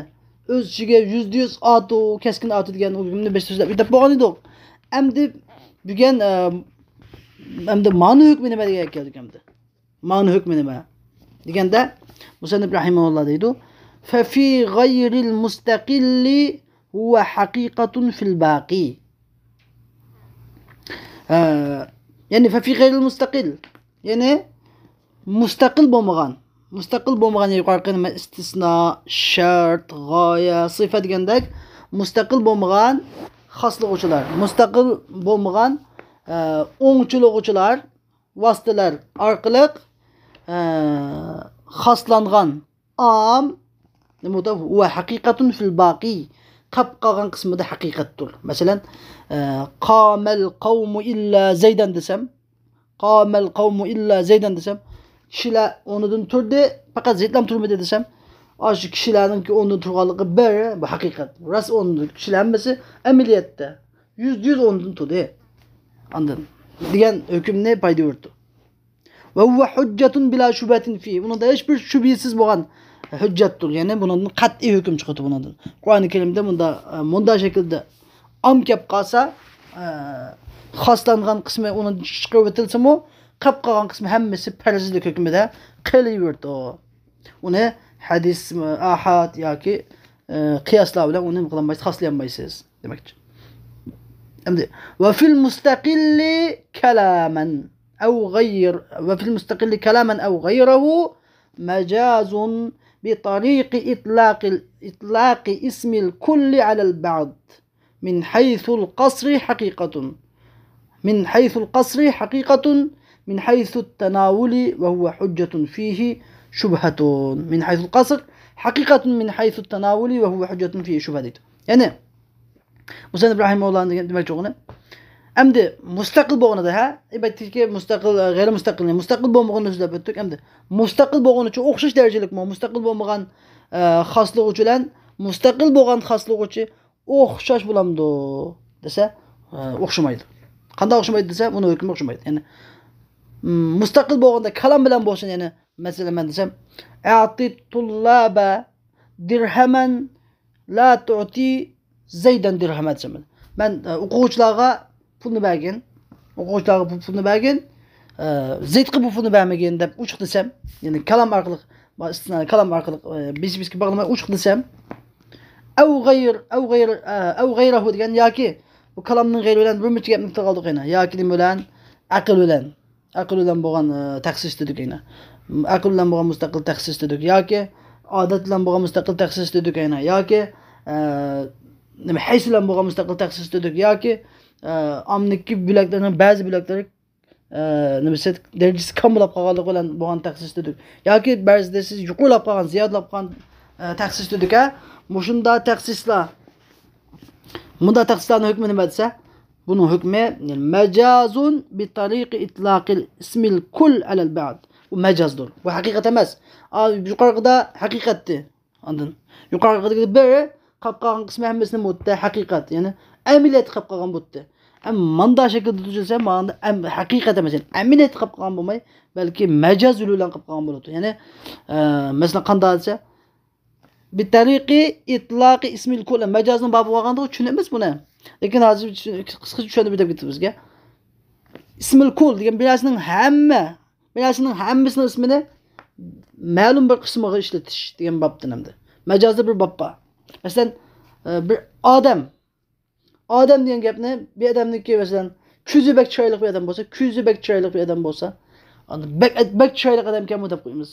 ئۆز ئىچىگە يۈزدە يۈز ئاتۇ، كەسكىن ئاتۇ دېگەن ھۆكۈمنى بەشتە سۆزلەپ ئۆتۈپ بولغان ئىدۇق. ئەمدى بۈگۈن، ئە، ئەمدى مانا ھۆكمى نېمە دېگەن كەلدۇق ئەمدى. مانا ھۆكمى نېمە دېگەندە، مۇسەننىپ رەھىمەھۇللا دەيدۇ، ففي غير المستقل هو حقيقة في الباقي. ئە، يەنى ففي غير المستقل، يەنى مۇستەقىل بولمىغان، مۇستەقىل بولمىغان يۇقىرىقى نېمە ئىستىسنا، شەرت، غايە، سىفەت دېگەندەك مۇستەقىل بولمىغان خاسلىغۇچىلار، مۇستەقىل بولمىغان، ئە، ئوڭچىلىغۇچىلار، ۋاسىتىلەر ئارقىلىق، ئە، خاسلانغان ئام، نېمە بولدى؟ ھۇۋە ھەقىقەتۇن فىل باقىي. قاپ قالغان قىسمىدا ھەقىقەتتۇر. مەسىلەن، ئە، قامەل قەۋمۇ ئىللا زەيدەن دېسەم، قامەل قەۋمۇ ئىللا زەيدەن دېسەم، كىشىلەر ئورنىدىن تۇردى، پەقەت زەيدلا تۇرمىدى دېسەم، ئاشۇ كىشىلەرنىڭكى ئورنىدىن تۇرغانلىقى بىر، بۇ ھەقىقەت. راست ئورنىدىن كىشىلەر ھەممىسى ئەمەلىيەتتە يۈزدە يۈز ئورنىدىن تۇردى. ئاندىن دېگەن ھۆكۈمنى پايدا يورۇتتى. ۋە ھۇۋە ھۇججەتۇن بىلا شۇبھەتىن فى. ئۇنىڭدا ھېچبىر شۈبھىسىز بولغان ھۆججەتتۇر. يەنى بۇنىڭدىن قەتئىي ھۆكۈم چىقىدۇ بۇنىڭدىن. قۇرئان كەرىمدە مۇندا، مۇندا شەكىلدە ئام كەپ قالسا، ئە، خاسلانغان قىسمى ئۇنىڭدىن چىقىرىۋېتىلسىمۇ، قاپ قالغان قىسمى ھەممىسى پەرزلىك ھۆكمىدە قېلىۋېرىدۇ. ئۇنى ھەدىس، ئاھاد ياكى، ئە، قىياسلار بىلەن ئۇنى نېمە قىلالمايسىز، خاسلىيالمايسىز دېمەكچى. ئەمدى، وفي المستقل كلاما أو غير، وفي المستقل كلاما أو غيره مجاز بطريق إطلاق، إطلاق اسم الكل على البعض من حيث القصر حقيقة، من حيث القصر حقيقة من حيث التناول وهو حجة فيه شبهة، من حيث القصر حقيقة من حيث التناول وهو حجة فيه شبهة دەيدۇ. يەنى، مۇسەننىپ رەھىمەھۇللا دېگەن دېمەكچى بولغىنى. ئەمدى مۇستەقىل بولغىنىدا، ھە، ئەلۋەتتىكى مۇستەقىل، غەيرىي مۇستەقىل، مۇستەقىل بولمىغىنىنى سۆزلەپ ئۆتتۇق. ئەمدى مۇستەقىل بولغىنى ئوخشاش دەرىجىلىكمۇ؟ مۇستەقىل بولمىغان، ئە، خاسلىغۇچى بىلەن مۇستەقىل بولغان خاسلىغۇچى ئوخشاش بولامدۇ دېسە، ئە، ئوخشىمايدۇ. قانداق ئوخشىمايدۇ دېسە، ئۇنىڭ ھۆكمى ئوخشىمايدۇ. يەنى، م، مۇستەقىل بولغاندا كالام بىلەن بولسۇن، يەنى، مەسىلەن، مەن دېسەم، أعط الطلاب درهما لا تعطي زيدا درهما دېسەم، مەن، ئە، ئوقۇغۇچىلارغا پۇلنى بەرگىن، ئوقۇغۇچىلارغا بۇ پۇلنى بەرگىن، ئە، زەيدقا بۇ پۇلنى بەرمىگىن دەپ ئوچۇق دېسەم، يەنى كالام ئارقىلىق، ئىستىسنا كالام ئارقىلىق، ئە، بىز-بىزگە باغلىماي ئوچۇق دېسەم، ئەۋ غەير، ئەۋ غەير، ئە، ئەۋ غەيرەھۇ دېگەن ياكى بۇ كالامنىڭ غەيرى بىلەن بىر مۇنچە گەپنى تىلغا ئالدۇق يەنە. ياكى نېمە بىلەن؟ ئەقىل بىلەن. ئەقىل بىلەن بولغان، ئە، تەخسىس دېدۇق يەنە. ئەقىل بىلەن بولغان مۇستەقىل تەخسىس دېدۇق. ياكى ئادەت بىلەن بولغان مۇستەقىل تەخسىس دېدۇق يەنە. ياكى، ئە، نېمە، ھەيس بىلەن بولغان مۇستەقىل تەخسىس دېدۇق. ياكى، ئە، ئاممىدىكى بۆلەكلەرنىڭ بەزى بۆلەكلىرى ئە، نېمىسى، دەرىجىسى كامىلاپ قالغانلىقى بىلەن بولغان تەخسىس دېدۇق. ياكى بەزىدە سىز يۇقىرىلاپ قالغان، زىيادىلاپ قالغان، ئە، تەخسىس دېدۇق-ھە. مۇشۇنداق تەخسىسلار، مۇنداق تەخسىسلارنىڭ ھۆكمى نېمە دېسە، بۇنىڭ ھۆكمى، يەنى، مەجازۇن بىتەرىقى ئىتلاقىل ئىسمىل كۇل ئەلەل بەئد. بۇ مەجازدۇر. بۇ ھەقىقەت ئەمەس. ئا، يۇقىرىقىدا ھەقىقەتتى. ئاندىن يۇقىرىقىدىكى بىر قاپ قالغان قىسمى ھەممىسىنى بولدى، ھەقىقەت. يەنى ئەمەلىيەتتە قاپ قالغان بولدى. ئەمما ماندا شەكىلدە تۈزۈلسە، ماندا ئەم-، ھەقىقەت ئەمەس، يەنى ئەمەلىيەتتە قاپ قالغان بولماي، بەلكى مەجاز يولى بىلەن قاپ قالغان بولىدۇ. يەنى، ئە، مەسىلەن، قانداق دېسە، بىتەرىقى ئىتلاقى ئىسمىل كۇل، مەجازنىڭ بابى بولغاندىغۇ چۈشىنىمىز بۇنى. لېكىن ھازىر چۈشۈن-، قىسقىچە چۈشەندۈرۈپ ئۆتۈپ كېتىمىزگە. ئىسمىل كۇل دېگەن بىر نەرسىنىڭ ھەممە، بىر نەرسىنىڭ ھەممىسىنىڭ ئىسمىنى مەلۇم بىر قىسمىغا ئىشلىتىش دېگەن بابتىن ئەمدى. مەجازدا بىر باب بار. مەسىلەن، ئە، بىر ئادەم، ئادەم دېگەن گەپنى، بىر ئادەمنىڭكى، مەسىلەن، كۆزى بەك چىرايلىق بىر ئادەم بولسا، كۆزى بەك چىرايلىق بىر ئادەم بولسا، ئاندىن بەك، بەك چىرايلىق ئادەمكەنمۇ دەپ قويىمىز.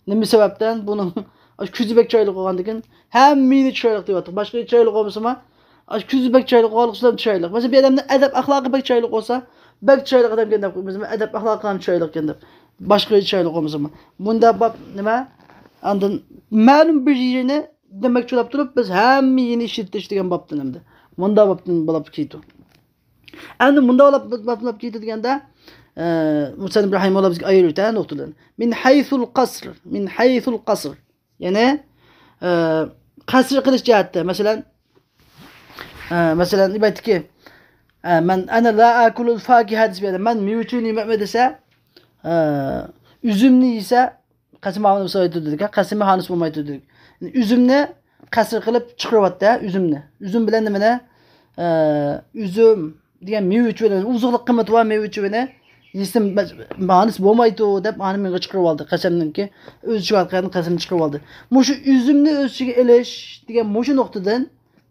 نېمە سەۋەبتىن؟ بۇنىڭ ئاشۇ كۆزى بەك چىرايلىق بولغاندىكىن ھەممىنى چىرايلىق دەۋاتىدۇ. باشقا چىرايلىق بولمىسىمۇ، ئاشۇ كۆزى بەك چىرايلىق بولغانلىقى ئۈچۈن چىرايلىق. مەسىلەن، بىر ئادەمنىڭ ئەدەپ ئەخلاقى بەك چىرايلىق بولسا، بەك چىرايلىق ئادەمكەن دەپ قويىمىز. ئەدەپ ئەخلاقى ھەم چىرايلىقكەن دەپ. باشقا چىرايلىق بولمىسىمۇ. بۇندا باب نېمە؟ ئاندىن مەلۇم بىر يېرىنى دېمەكچى بولۇپ تۇرۇپ، بىز ھەممە يېرىنى ئىشلىتىش دېگەن بابتىن ئەمدى. مۇنداق بابتىن بولۇپ كېتىدۇ. ئەمدى مۇنداق بولۇپ، بولۇپ كېتىدۇ دېگەندە، ئە، مۇسەننىپ رەھىمەھۇللا بىزگە ئايرىۋېتە نۇقتىدىن. مىن ھەيسۇل قەسر، مىن ھەيسۇل قەسر. يەنى، ئە، قەسر قىلىش جەھەتتە، مەسىلەن، ئە، مەسىلەن، ئىبارەتتىكى، ئە، مەن ئەنە لا ئاكۇلۇل فاكىھە دېسە، مەن مېۋە-چېۋىنى يېمەيمەن دېسە، ئە، ئۈزۈمنى يېسە، قەسىمى ھانىس بولمايدۇ دېدىكەن، قەسىمى ھانىس بولمايدۇ دېدۇق. ئۈزۈمنى قەسىر قىلىپ چىقىرىۋەتتى، ئۈزۈمنى. ئۈزۈم بىلەن نېمىنى؟ ئە، ئۈزۈم دېگەن مېۋە-چېۋىنى، ئوزۇقلۇق قىممىتى بار مېۋە-چېۋىنى يېسە ھانىس بولمايدۇ دەپ، ئانى مېڭە چىقىرىۋالدى. قەسەمنىڭكى ئۆز ئىچىگە ئالغان قەسەمنى چىقىرىۋالدى. مۇشۇ ئۈزۈمنى ئۆز ئىچىگە ئېلىش دېگەن مۇشۇ نۇقتىدىن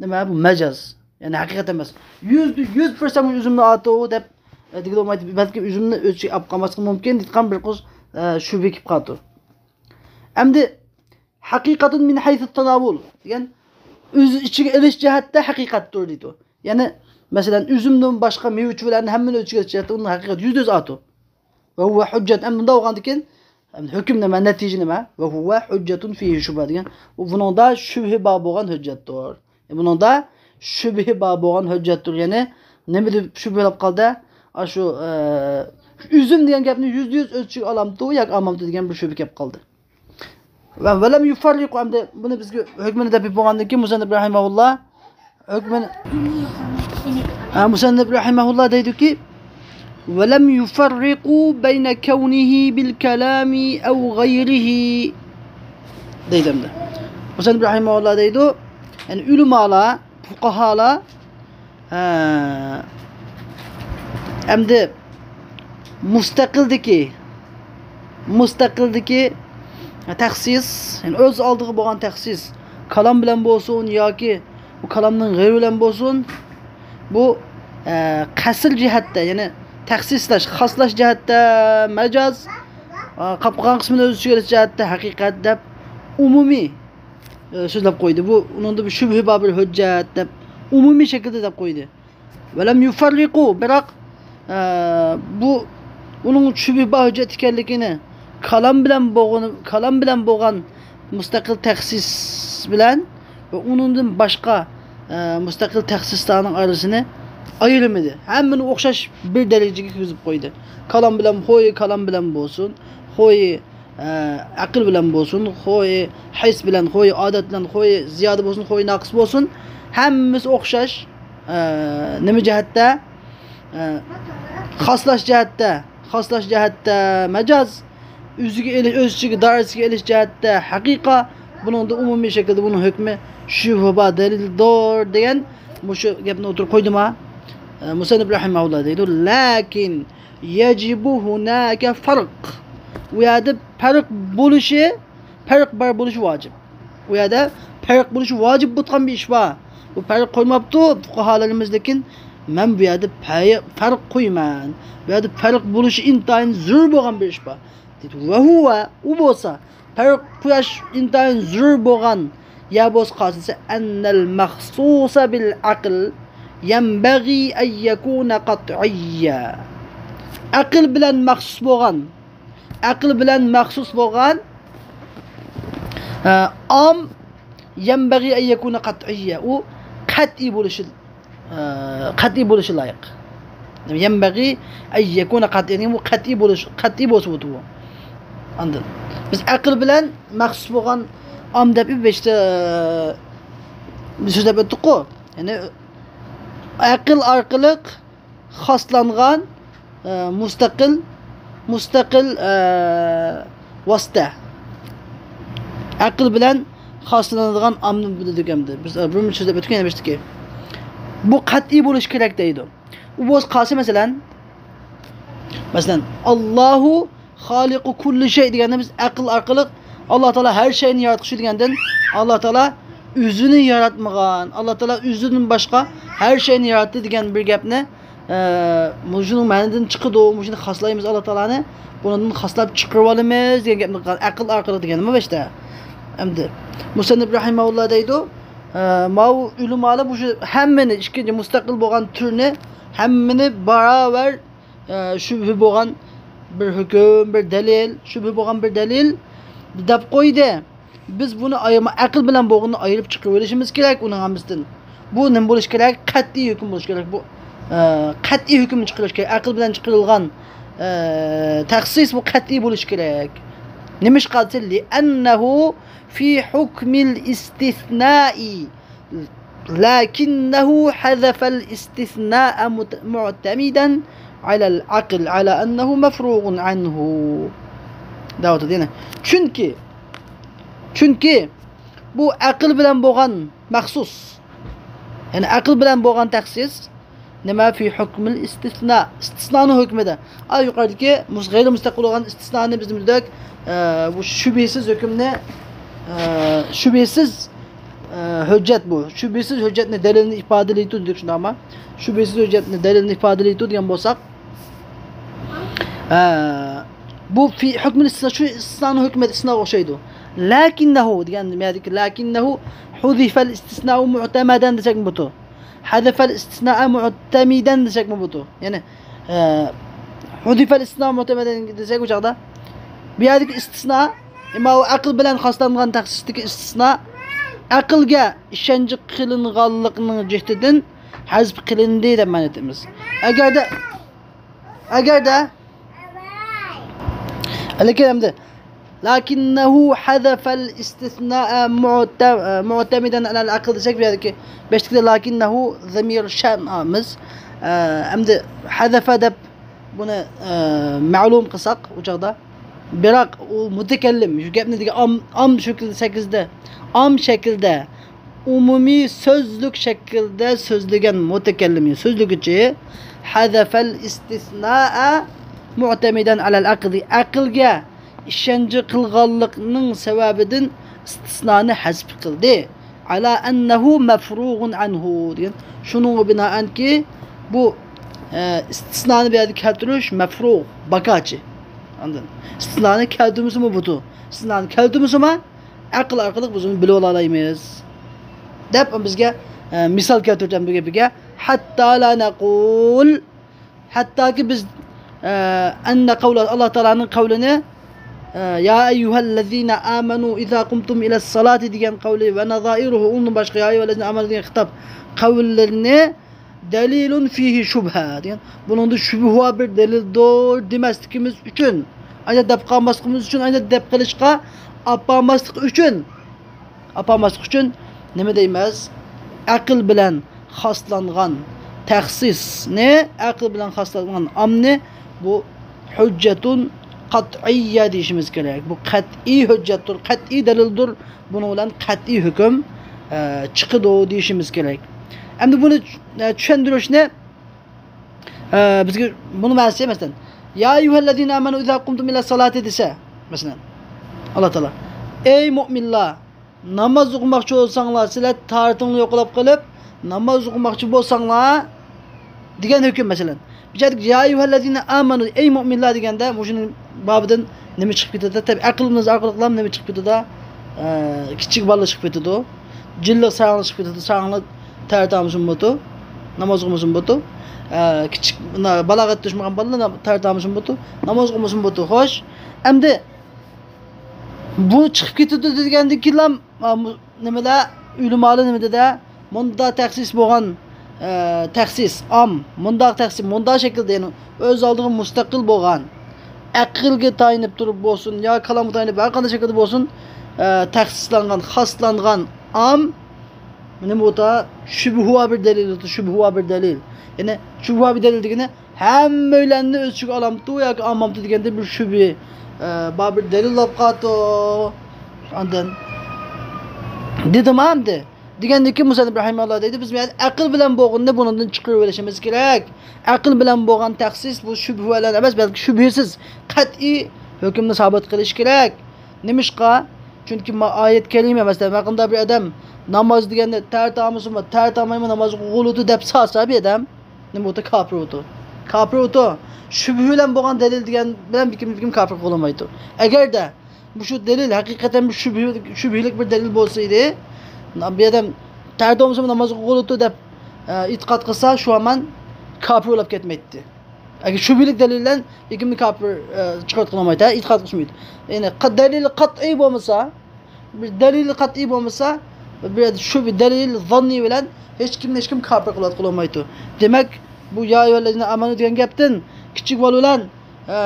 نېمە بۇ؟ مەجاز. يەنى ھەقىقەت ئەمەس. يۈزدە يۈز پىرسەنت ئۈزۈمنى ئاتۇ دەپ، ئە، دېگىلى بولمايدۇ. بەلكى ئۈزۈمنى ئۆز ئىچىگە ئاپ قالماسلىقى مۇمكىن دېيىدىغان بىر قۇس، ئە، شۈبھە كېلىپ قالىدۇ. ئەمدى ھەقىقەتۇن مىن ھەيسۇت تاناۋۇل دېگەن ئۆز ئىچىگە ئېلىش جەھەتتە ھەقىقەتتۇر دەيدۇ. يەنى، مەسىلەن، ئۈزۈمدىن باشقا مېۋە-چېۋىلەرنى ھەممىنى ئۆز ئىچىگە ئېلىش جەھەتتە ئۇنىڭ ھەقىقەت يۈزدە يۈز ئاتۇ. ۋە ھۇۋە ھۇججەت. ئەمدى مۇنداق بولغاندىكىن، ئەمدى ھۆكۈم نېمە، نەتىجە نېمە؟ ۋە ھۇۋە ھۇججەتۇن فىھى شۇبھە دېگەن. ئۇ بۇنىڭدا شۈبھە بار بولغان ھۆججەتتۇر. بۇنىڭدا شۈبھە بار بولغان ھۆججەتتۇر. يەنى نېمە دەپ شۈبھىلەپ قالدى؟ ئاشۇ، ئە، ئۈزۈم دېگەن گەپنى يۈزدە يۈز ئۆز ئىچىگە ئالامتۇ ياكى ئالمامتۇ دېگەن بىر شۈبھە كېلىپ قالدى. ۋە ۋەلەم يۇفەررىقۇ، ئەمدى بۇنى بىزگە ھۆكمىنى دەپ بولغاندىن كېيىن مۇسەننىپ رەھىمەھۇللا ھۆكمىنى، ھە، مۇسەننىپ رەھىمەھۇللا دەيدۇكى، ۋەلەم يۇفەررىقۇ بەينە كەۋنىھى بىل كەلامى ئەۋ غەيرىھى دەيدۇ ئەمدى. مۇسەننىپ رەھىمەھۇللا دەيدۇ، يەنى ئۆلىمالار، فۇقاھالار، ھە، ئەمدى مۇستەقىلدىكى، مۇستەقىلدىكى تەخسىس، يەنى ئۆز ئالدىغا بولغان تەخسىس، كالام بىلەن بولسۇن ياكى بۇ كالامنىڭ غەيرى بىلەن بولسۇن، بۇ، ئە، قەسر جەھەتتە، يەنى تەخسىسلەش، خاسلاش جەھەتتە مەجاز، ئە، قاپقان قىسمىنى ئۆز ئىچىگە ئېلىش جەھەتتە ھەقىقەت دەپ ئومۇمىي، ئە، سۆزلەپ قويدى. بۇ، ئۇنىڭدا بىر شۈبھە بار، بىر ھۆججەت دەپ ئومۇمىي شەكىلدە دەپ قويدى. ۋەلەم يۇفەررىقۇ، بىراق، ئە، بۇ ئۇنىڭ شۈبھە بار ھۆججەت ئىكەنلىكىنى كالام بىلەن بولغىنى، كالام بىلەن بولغان مۇستەقىل تەخسىس بىلەن ۋە ئۇنىڭدىن باشقا، ئە، مۇستەقىل تەخسىسلارنىڭ ئارىسىنى ئايرىمىدى. ھەممىنى ئوخشاش بىر دەرىجىگە كىرگۈزۈپ قويدى. كالام بىلەن، خوي كالام بىلەن بولسۇن، خوي ئە، ئەقىل بىلەن بولسۇن، خوي ھېس بىلەن، خوي ئادەت بىلەن، خوي زىيادە بولسۇن، خوي ناقىس بولسۇن، ھەممىسى ئوخشاش. ئە، نېمە جەھەتتە؟ ئە، خاسلاش جەھەتتە، خاسلاش جەھەتتە مەجاز، ئۆزىگە ئېلىش، ئۆز ئىچىگە، دائىرىسىگە ئېلىش جەھەتتە ھەقىقە، بۇنىڭدا ئومۇمىي شەكىلدە بۇنىڭ ھۆكمى شۈبھە بار دەلىلدۇر دېگەن مۇشۇ گەپنى ئوتتۇرىغا قويدىما؟ ئە، مۇسەننىپ رەھىمەھۇللا دەيدۇ، لەكىن يجب هناك فرق. ئۇ يەردە پەرق بولۇشى، پەرق بار بولۇشى ۋاجىپ. ئۇ يەردە پەرق بولۇشى ۋاجىپ بولغان بىر ئىش بار. بۇ پەرق قويماپتۇ پۇقاھالىرىمىز، لېكىن مەن بۇ يەردە پەي-، پەرق قويىمەن. بۇ يەردە پەرق بولۇشى ئىنتايىن زۆرۈر بولغان بىر ئىش بار. دېدى، ۋە ھۇۋە، ئۇ بولسا، پەرق قويۇش ئىنتايىن زۆرۈر بولغان يەر بولسا قالسا دېسە، ئەننەل مەخسۇسە بىل ئەقىل يەنبەغى ئەن يەكۇنە قەتئىييە. ئەقىل بىلەن مەخسۇس بولغان، ئەقىل بىلەن مەخسۇس بولغان، ئە، ئام يەنبەغى ئەن يەكۇنە قەتئىييە. ئۇ قەتئىي بولۇشى، ئە، قەتئىي بولۇشى لايىق. يەنبەغى ئەن يەكۇنە قەتئىييە، بۇ قەتئىي بولۇش، قەتئىي بولسا بولىدۇ بۇ. ئاندىن بىز ئەقىل بىلەن مەخسۇس بولغان ئام دەپ بىر ئىشتە، ئە، بىر سۆزلەپ ئۆتتۇققۇ. يەنى ئەقىل ئارقىلىق خاسلانغان، ئە، مۇستەقىل، مۇستەقىل، ئە، ۋاسىتە. ئەقىل بىلەن خاسلىنىدىغان ئامنى بىلدۇق ئەمدى. بىز، ئە، بۇرۇن سۆزلەپ ئۆتكەن ئەمەستىكى. بۇ قەتئىي بولۇش كېرەك دەيدۇ. ئۇ بولسا قالسا، مەسىلەن، مەسىلەن، ئاللاھۇ خالىقۇ كۇللى شەي دېگەندە، بىز ئەقىل ئارقىلىق ئاللا تائالا ھەر شەينى ياراتقۇچى دېگەندىن، ئاللا تائالا ئۆزىنى ياراتمىغان، ئاللا تائالا ئۆزىدىن باشقا ھەر شەينى ياراتتى دېگەن بىر گەپنى، ئە، مۇشۇنىڭ مەنىدىن چىقىدۇ، مۇشۇنى خاسلايمىز ئاللا تائالانى، بۇنىڭدىن خاسلاپ چىقىرىۋالىمىز دېگەن گەپنى قىلغان، ئەقىل ئارقىلىق دېگەنمۇ بەشتە. ئەمدى مۇسەننىپ رەھىمەھۇللا دەيدۇ، ئە، ماۋۇ ئۆلىمالار مۇشۇ ھەممىنى، ئىككىنچى مۇستەقىل بولغان تۈرنى ھەممىنى باراۋەر ئە، شۈبھە بولغان بىر ھۆكۈم، بىر دەلىل، شۈبھە بولغان بىر دەلىل دەپ قويدى. بىز بۇنى ئايما-، ئەقىل بىلەن بولغىنىنى ئايرىپ چىقىرىۋېلىشىمىز كېرەك ئۇنىڭ ھەممىسىدىن. بۇ نېمە بولۇشى كېرەك؟ قەتئىي ھۆكۈم بولۇشى كېرەك. بۇ، ئە، قەتئىي ھۆكۈم چىقىرىش كېرەك. ئەقىل بىلەن چىقىرىلغان، ئە، تەخسىس بۇ قەتئىي بولۇشى كېرەك. نېمىشقا دېسە، لىئەننەھۇ فى ھۇكمىل ئىستىسنائى لەكىننەھۇ ھەزەفەل ئىستىسنائە مۇت-، مۇئتەمىدەن ئەلەل ئەقىل ئەلا ئەننەھۇ مەفرۇغۇن ئەنھۇ. دەۋاتىدۇ يەنە. چۈنكى، چۈنكى بۇ ئەقىل بىلەن بولغان مەخسۇس. يەنى ئەقىل بىلەن بولغان تەخسىس. نېمە؟ فى ھۇكمىل ئىستىسنا. ئىستىسنانىڭ ھۆكمىدە. ئا، يۇقىرىدىكى مۇس-، غەيرىي مۇستەقىل بولغان ئىستىسنانى بىز نېمە دېدۇق؟ ئە، بۇ شۈبھىسىز ھۆكۈمنى، ئە، شۈبھىسىز، ئە، ھۆججەت بۇ. شۈبھىسىز ھۆججەتنى، دەلىلنى ئىپادىلەيدۇ دېدۇق، شۇنداقمۇ؟ شۈبھىسىز ھۆججەتنى، دەلىلنى ئىپادىلەيدۇ دېگەن بولساق، ئە، بۇ فى ھۇكمىل ئىستىسنا، شۇ ئىستىسنانىڭ ھۆكمىدە ئىستىسناغا ئوخشايدۇ. لەكىننەھۇ دېگەن نېمە دېدۇق؟ لەكىننەھۇ ھۇزىفەل ئىستىسنائۇ مۇئتەمەدەن دېسەكمۇ بولىدۇ. ھەزەفەل ئىستىسنائە مۇئتەمىدەن دېسەكمۇ بولىدۇ. يەنى، ئە، ھۇزىفەل ئىستىسنا مۇئتەمەدەن دېسەك، بۇ چاغدا بۇ يەردىكى ئىستىسنا، ئەمما ئۇ ئەقىل بىلەن خاسلانغان تەخسىستىكى ئىستىسنا، ئەقىلگە ئىشەنچ قىلىنغانلىقنىڭ جېھىتىدىن ھەزپ قىلىندى دەپ مەنە ئېيتىمىز. ئەگەردە، ئەگەردە لېكىن ئەمدى، لەكىننەھۇ ھەزەفەل ئىستىسنائە مۇئتە-، مۇئتەمىدەن ئەلەل ئەقىل دېسەك، بۇ يەردىكى بەشتىكىدە لەكىننەھۇ زەمىر شەن ئالىمىز. ئە، ئەمدى ھەزەفە دەپ بۇنى، ئە، مەلۇم قىلساق، ئۇ چاغدا، بىراق ئۇ مۇتەكەللىم، شۇ گەپنى دېگەن ئام، ئام شەكىلدە، سەككىزدە، ئام شەكىلدە ئومۇمىي سۆزلۈك شەكىلدە سۆزلىگەن مۇتەكەللىم، سۆزلىگۈچى، ھەزەفەل ئىستىسنائە مۇئتەمىدەن ئەلەل ئەقىل، ئەقىلگە ئىشەنچ قىلغانلىقنىڭ سەۋەبىدىن ئىستىسنانى ھەزپ قىلدى. ئەلا ئەننەھۇ مەفرۇغۇن ئەنھۇ دېگەن. شۇنىڭغا بىنائەنكى، بۇ، ئە، ئىستىسنانى بۇ يەردە كەلتۈرۈش مەفرۇغ، باكاچى. ئاندىن ئىستىسنانى كەلتۈرمىسىمۇ بۇتۇ. ئىستىسنانى كەلتۈرمىسىمۇ، ئەقىل ئارقىلىق بىز ئۇنى بىلىۋالالايمىز دەپ بىزگە، ئە، مىسال كەلتۈردى بۇ گەپكە. ھەتتا لا نەقۇل، ھەتتاكى بىز، ئە، ئەننە قەۋلە، ئاللا تائالانىڭ قەۋلىنى، ئە، يا ئەييۇھەللەزىنە ئامەنۇ ئىزا قۇمتۇم ئىلەسسالاتى دېگەن قەۋلى ۋە نازائىرۇھۇ، ئۇنىڭدىن باشقا يا ئەييۇھەللەزىنە ئامەنۇ دېگەن خىتاب قەۋللىرىنى دەلىلۇن فىھى شۇبھە دېگەن، بۇنىڭدا شۈبھە بار بىر دەلىلدۇر دېمەسلىكىمىز ئۈچۈن، ئايدا دەپ قالماسلىقىمىز ئۈچۈن، ئايدا دەپ قېلىشقا ئاپارماسلىق ئۈچۈن، ئاپارماسلىق ئۈچۈن نېمە دەيمىز؟ ئەقىل بىلەن خاسلانغان تەخسىسنى، ئەقىل بىلەن خاسلانغان ئامنى بۇ ھۆججەتۇن قەتئىييە دېيىشىمىز كېرەك. بۇ قەتئىي ھۆججەتتۇر، قەتئىي دەلىلدۇر. بۇنىڭ بىلەن قەتئىي ھۆكۈم، ئە، چىقىدۇ دېيىشىمىز كېرەك. ئەمدى بۇنى، ئە، چۈشەندۈرۈشنى، ئە، بىزگە بۇنىڭ مەنىسى، مەسىلەن، يا ئەييۇھەللەزىنە ئامەنۇ ئىزا قۇمتۇم ئىلەسسالاتى دېسە، مەسىلەن، ئاللا تائالا، ئەي مۆمىنلار، ناماز ئوقۇماقچى بولساڭلار، سىلەر تارىتىڭلار يوقىلاپ قېلىپ، ناماز ئوقۇماقچى بولساڭلار دېگەن ھۆكۈم، مەسىلەن. بۇ يەردىكى يا ئەييۇھەللەزىنە ئامەنۇ، ئەي مۆمىنلار دېگەندە، مۇشۇنىڭ بابىدىن نېمە چىقىپ كېتىدۇ؟ تەبىئىي ئەقلىمىز ئارقىلىقلا نېمە چىقىپ كېتىدۇ؟ ئە، كىچىك بالىلار چىقىپ كېتىدۇ. جىنلىق ساراڭلار چىقىپ كېتىدۇ. ساراڭلار تەرىتامىسۇن بۇتۇ. ناماز ئوقۇمىسىمۇ بوپتۇ. ئە، كىچىك، بالاغەتكە توشمىغان بالىلار تەھەججۇد ئوقۇمىسىمۇ بوپتۇ. ناماز ئوقۇمىسىمۇ بوپتۇ. خوش. ئەمدى بۇ چىقىپ كېتىدۇ دېگەندىن كېيىنلا، نېمىلەر، ئۆلىمالار نېمە دېدى؟ مۇنداق تەخسىس بولغان، ئە، تەخسىس، ئام، مۇنداق تەخسىس، مۇنداق شەكىلدە، يەنى ئۆز ئالدىغا مۇستەقىل بولغان، ئەقىلگە تايىنىپ تۇرۇپ بولسۇن، يا كالامغا تايىنىپ، ھەر قانداق شەكىلدە بولسۇن، ئە، تەخسىسلانغان، خاسلانغان ئام، نېمە بولسا، شۈبھىۋا بىر دەلىل، شۈبھىۋا بىر دەلىل. يەنى شۈبھىۋا بىر دەلىل دېگىنى، ھەممەيلەننى ئۆز ئىچىگە ئالامتۇ ياكى ئالمامتۇ دېگەندە بىر شۈبھە، ئە، بار بىر دەلىل بولۇپ قالىدۇ. ئاندىن دېدىم ئەمدى. دېگەندىن كېيىن مۇسەننىپ رەھىمەھۇللا دەيدۇ، بىز بۇ يەردە ئەقىل بىلەن بولغىنىنى بۇنىڭدىن چىقىرىۋېلىشىمىز كېرەك. ئەقىل بىلەن بولغان تەخسىس بۇ شۈبھە بىلەن ئەمەس، بەلكى شۈبھىسىز، قەتئىي ھۆكۈمنى سابىت قىلىش كېرەك. نېمىشقا؟ چۈنكى ما-، ئايەت كەرىمە، مەسىلەن، ۋەقىندا بىر ئادەم ناماز دېگەندە تەھەججۇد ئوقۇمىسىمۇ، تەھەججۇد ئوقۇمايمەن، نامازغا غۇلۇتۇ دەپ سالسا بىر ئادەم، نېمە بولىدۇ؟ كاپىر بولىدۇ. كاپىر بولىدۇ. شۈبھە بىلەن بولغان دەلىل دېگەن بىلەن بىر كىم، بىر كىم كاپىر قىلالمايدۇ. ئەگەردە مۇشۇ دەلىل ھەقىقەتەن بىر شۈبھە، شۈبھىلىك بىر دەلىل بولسا ئىدى، بۇ ئادەم تەھەججۇد ئوقۇمىسىمۇ نامازغا غۇلۇتۇ دەپ، ئە، ئېتىقاد قىلسا، شۇ ھامان كاپىر بولۇپ كەتمەيتتى. ئەگەر شۈبھىلىك دەلىل بىلەن ھېكىمنى كاپىر، ئە، چىقىرىپ قىلالمايدۇ، ھە، ئېتىقاد قىلمايدۇ. يەنى قا-، دەلىلى قەتئىي بولمىسا، بىر دەلىلى قەتئىي بولمىسا، بىر شۈبھە دەلىل زاننىي بىلەن ھېچ كىمنى ھېچ كىم كاپىر قىلىۋاتقىلى بولمايدۇ. دېمەك، بۇ يا ئەييۇھەللەزىنە ئامەنۇ دېگەن گەپتىن كىچىك بالا بىلەن، ئە،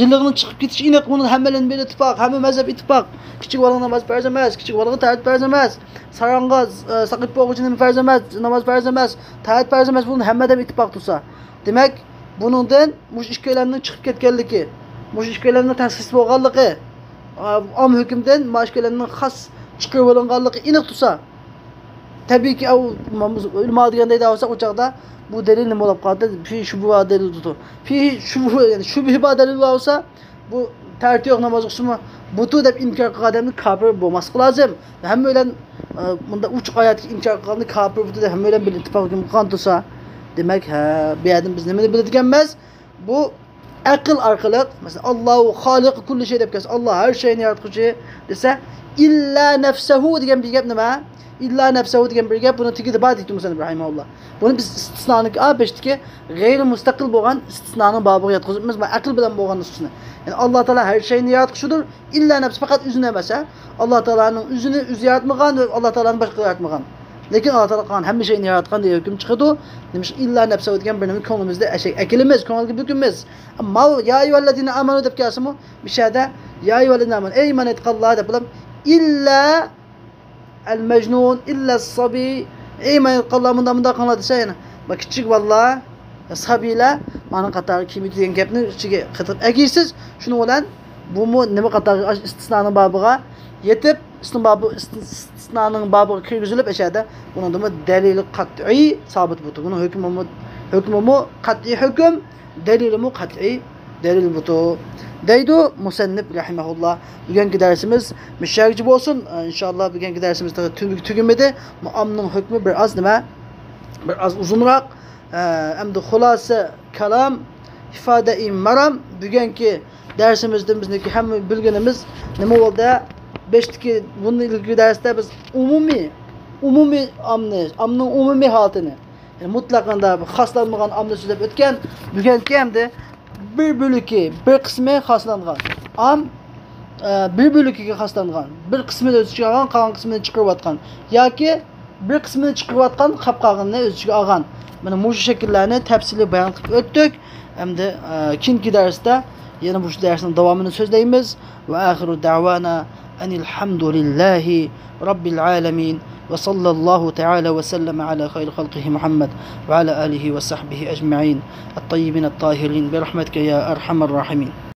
يىللىقنىڭ چىقىپ كېتىشى ئېنىق، بۇنى ھەممەيلەن بىلىپ ئىتتىپاق، ھەممە مەزھەپ ئىتتىپاق. كىچىك بالىغا ناماز پەرز ئەمەس، كىچىك بالىغا تەھەججۇد پەرز ئەمەس، ساراڭغا، ئە، ساقىيىپ بولغۇچى نېمە پەرز ئەمەس، ناماز پەرز ئەمەس، تەھەججۇد پەرز ئەمەس، بۇنى ھەممە ئادەم ئىتتىپاق تۇرسا. دېمەك، بۇنىڭدىن مۇشۇ ئىككىيلەننىڭ چىقىپ كەتكەنلىكى، مۇشۇ ئىككىيلەننىڭ تەخسىس بولغانلىقى، ئام ھۆكۈمدىن ما ئىككىيلەننىڭ خاس چىقىرىۋېلىنغانلىقى ئېنىق تۇرسا، تەبىئىيكى، ئەۋ-، ئۆلىما دېگەندەك دەۋالساق، ئۇ چاغدا بۇ دەلىل نېمە بولۇپ قالدى؟ فى شۈبھە دەلىل تۇتۇپ. فى شۈبھە، يەنى شۈبھە بار دەلىل بولسا، بۇ تەھەججۇد ناماز ئوقۇسىمۇ بۇتۇ دەپ ئىنكار قىلغان ئادەمنى كاپىر بولماسلىقى لازىم. ھەممە بىلەن، ئە، مۇنداق ئوچۇق ئايەتكە ئىنكار قىلغاننى كاپىر بۇتۇ دەپ ھەممە بىلەن بىر ئىتتىپاق ھۆكۈم قىلغان تۇرسا، دېمەك، ھە، بۇ يەردىن بىز نېمىنى بىلىدىكەنمىز؟ بۇ ئەقىل ئارقىلىق، مەسىلەن، «ئاللاھۇ خالىقۇ كۇللى شەي» دەپ كەلسە، «ئاللا ھەر شەينى ياراتقۇچى» دېسە، «ئىللا نەفسەھۇ» دېگەن بىر گەپ نېمە؟ «ئىللا نەفسەھۇ» دېگەن بىر گەپ بۇنىڭ تېگىدە بار دەيدۇ مۇسەننىپ رەھىمەھۇللا. بۇنى بىز ئىستىسنانىڭكى، ئا، بېشىدىكى غەيرىي مۇستەقىل بولغان ئىستىسنانىڭ بابىغا ياتقۇزۇپمىز، بۇ ئەقىل بىلەن بولغان ئىستىسنا. يەنى ئاللا تائالا ھەر شەينى ياراتقۇچىدۇر، ئىللا نەپسى، پەقەت ئۆزىنى ئەمەس، ھە؟ ئاللا تائالانىڭ ئۆزىنى ئۆزى ياراتمىغان ۋە ئاللا تائالانى باشقا ياراتمىغان. لېكىن ئاللا تائالا قالغان ھەممە شەينى ياراتقان دېگەن ھۆكۈم چىقىدۇ. نېمىشقا ئىللا نەپسەھۇ دېگەن بىر نېمە كۆڭلىمىزدە ئەشەك ئەكىلىمىز، كۆڭۈلگە بۈكىمىز. ئەمما يا ئەييۇھەللەزىنە ئامەنۇ دەپ كەلسىمۇ، مۇشۇ يەردە يا ئەييۇھەللەزىنە ئامەنۇ، ئەي ئىمان ئېيتقانلار دەپ بولۇپ، ئىللا ئەل مەجنۇن، ئىللا سابىي، ئەي ئىمان ئېيتقانلار مۇنداق مۇنداق قىلىڭلار دېسە، يەنە بۇ كىچىك بالىلار، سابىيلار مانا قاتارغا كىرمەيدۇ دېگەن گەپنى ئىچىگە قېتىپ ئەكىيسىز. شۇنىڭ بىلەن بۇمۇ نېمە قاتارغا، ئىستىسنانىڭ بابىغا يېتىپ، ئىستىسنا بابى، ئىستىسنانىڭ بابىغا كىرگۈزۈلۈپ، ئەشەدە بۇنىڭدىمۇ دەلىلى قەتئىي سابىت بولىدۇ. بۇنىڭ ھۆكمىمۇ، ھۆكمىمۇ قەتئىي ھۆكۈم، دەلىلىمۇ قەتئىي دەلىل بۇتۇ دەيدۇ مۇسەننىپ رەھىمەھۇللا. بۈگۈنكى دەرسىمىز مۇشۇ يەرگىچە بولسۇن. ئىنشائاللا، بۈگۈنكى دەرسىمىز تېخى تۈ-، تۈگىمىدى. مۇئامنىڭ ھۆكمى بىر ئاز نېمە، بىر ئاز ئۇزۇنراق. ئەمدى خۇلاسە كالام، ئىفادەئى مارام، بۈگۈنكى دەرسىمىزدىن بىزنىڭكى ھەممە بىلگىنىمىز نېمە بولدى؟ بېشتىكى بۇندىن ئىلگىرىكى دەرستە بىز ئومۇمىي، ئومۇمىي ئامنى، ئامنىڭ ئومۇمىي ھالىتىنى، يەنى مۇتلەقەندە خاسلانمىغان ئامنى سۆزلەپ ئۆتكەن. بۈگۈنكى ئەمدى بىر بۆلىكى، بىر قىسمى خاسلانغان ئام، ئە، بىر بۆلىكىگە خاسلانغان، بىر قىسمىنى ئۆز ئىچىگە ئالغان، قالغان قىسمىنى چىقىرىۋاتقان ياكى بىر قىسمىنى چىقىرىۋاتقان، قاپ قالغىنىنى ئۆز ئىچىگە ئالغان. مانا مۇشۇ شەكىللەرنى تەپسىلىي بايان قىلىپ ئۆتتۇك. ئەمدى، ئە، كېيىنكى دەرستە يەنە مۇشۇ دەرسنىڭ داۋامىنى سۆزلەيمىز. ۋە ئاخىرۇ دەۋانا ئەنىل ھەمدۇلىللاھى رەببىل ئالەمىن. ۋە سەللەللاھۇ تەئالە ۋە سەللەمە ئالا خەيرى خەلقىھى مۇھەممەد ۋە ئالا ئالىھى ۋە سەھبىھى ئەجمەئىن. ئەت-تەييىبىنەت تاھىرىن بىرەھمەتىكە يا ئەرھەمەر راھىمىن.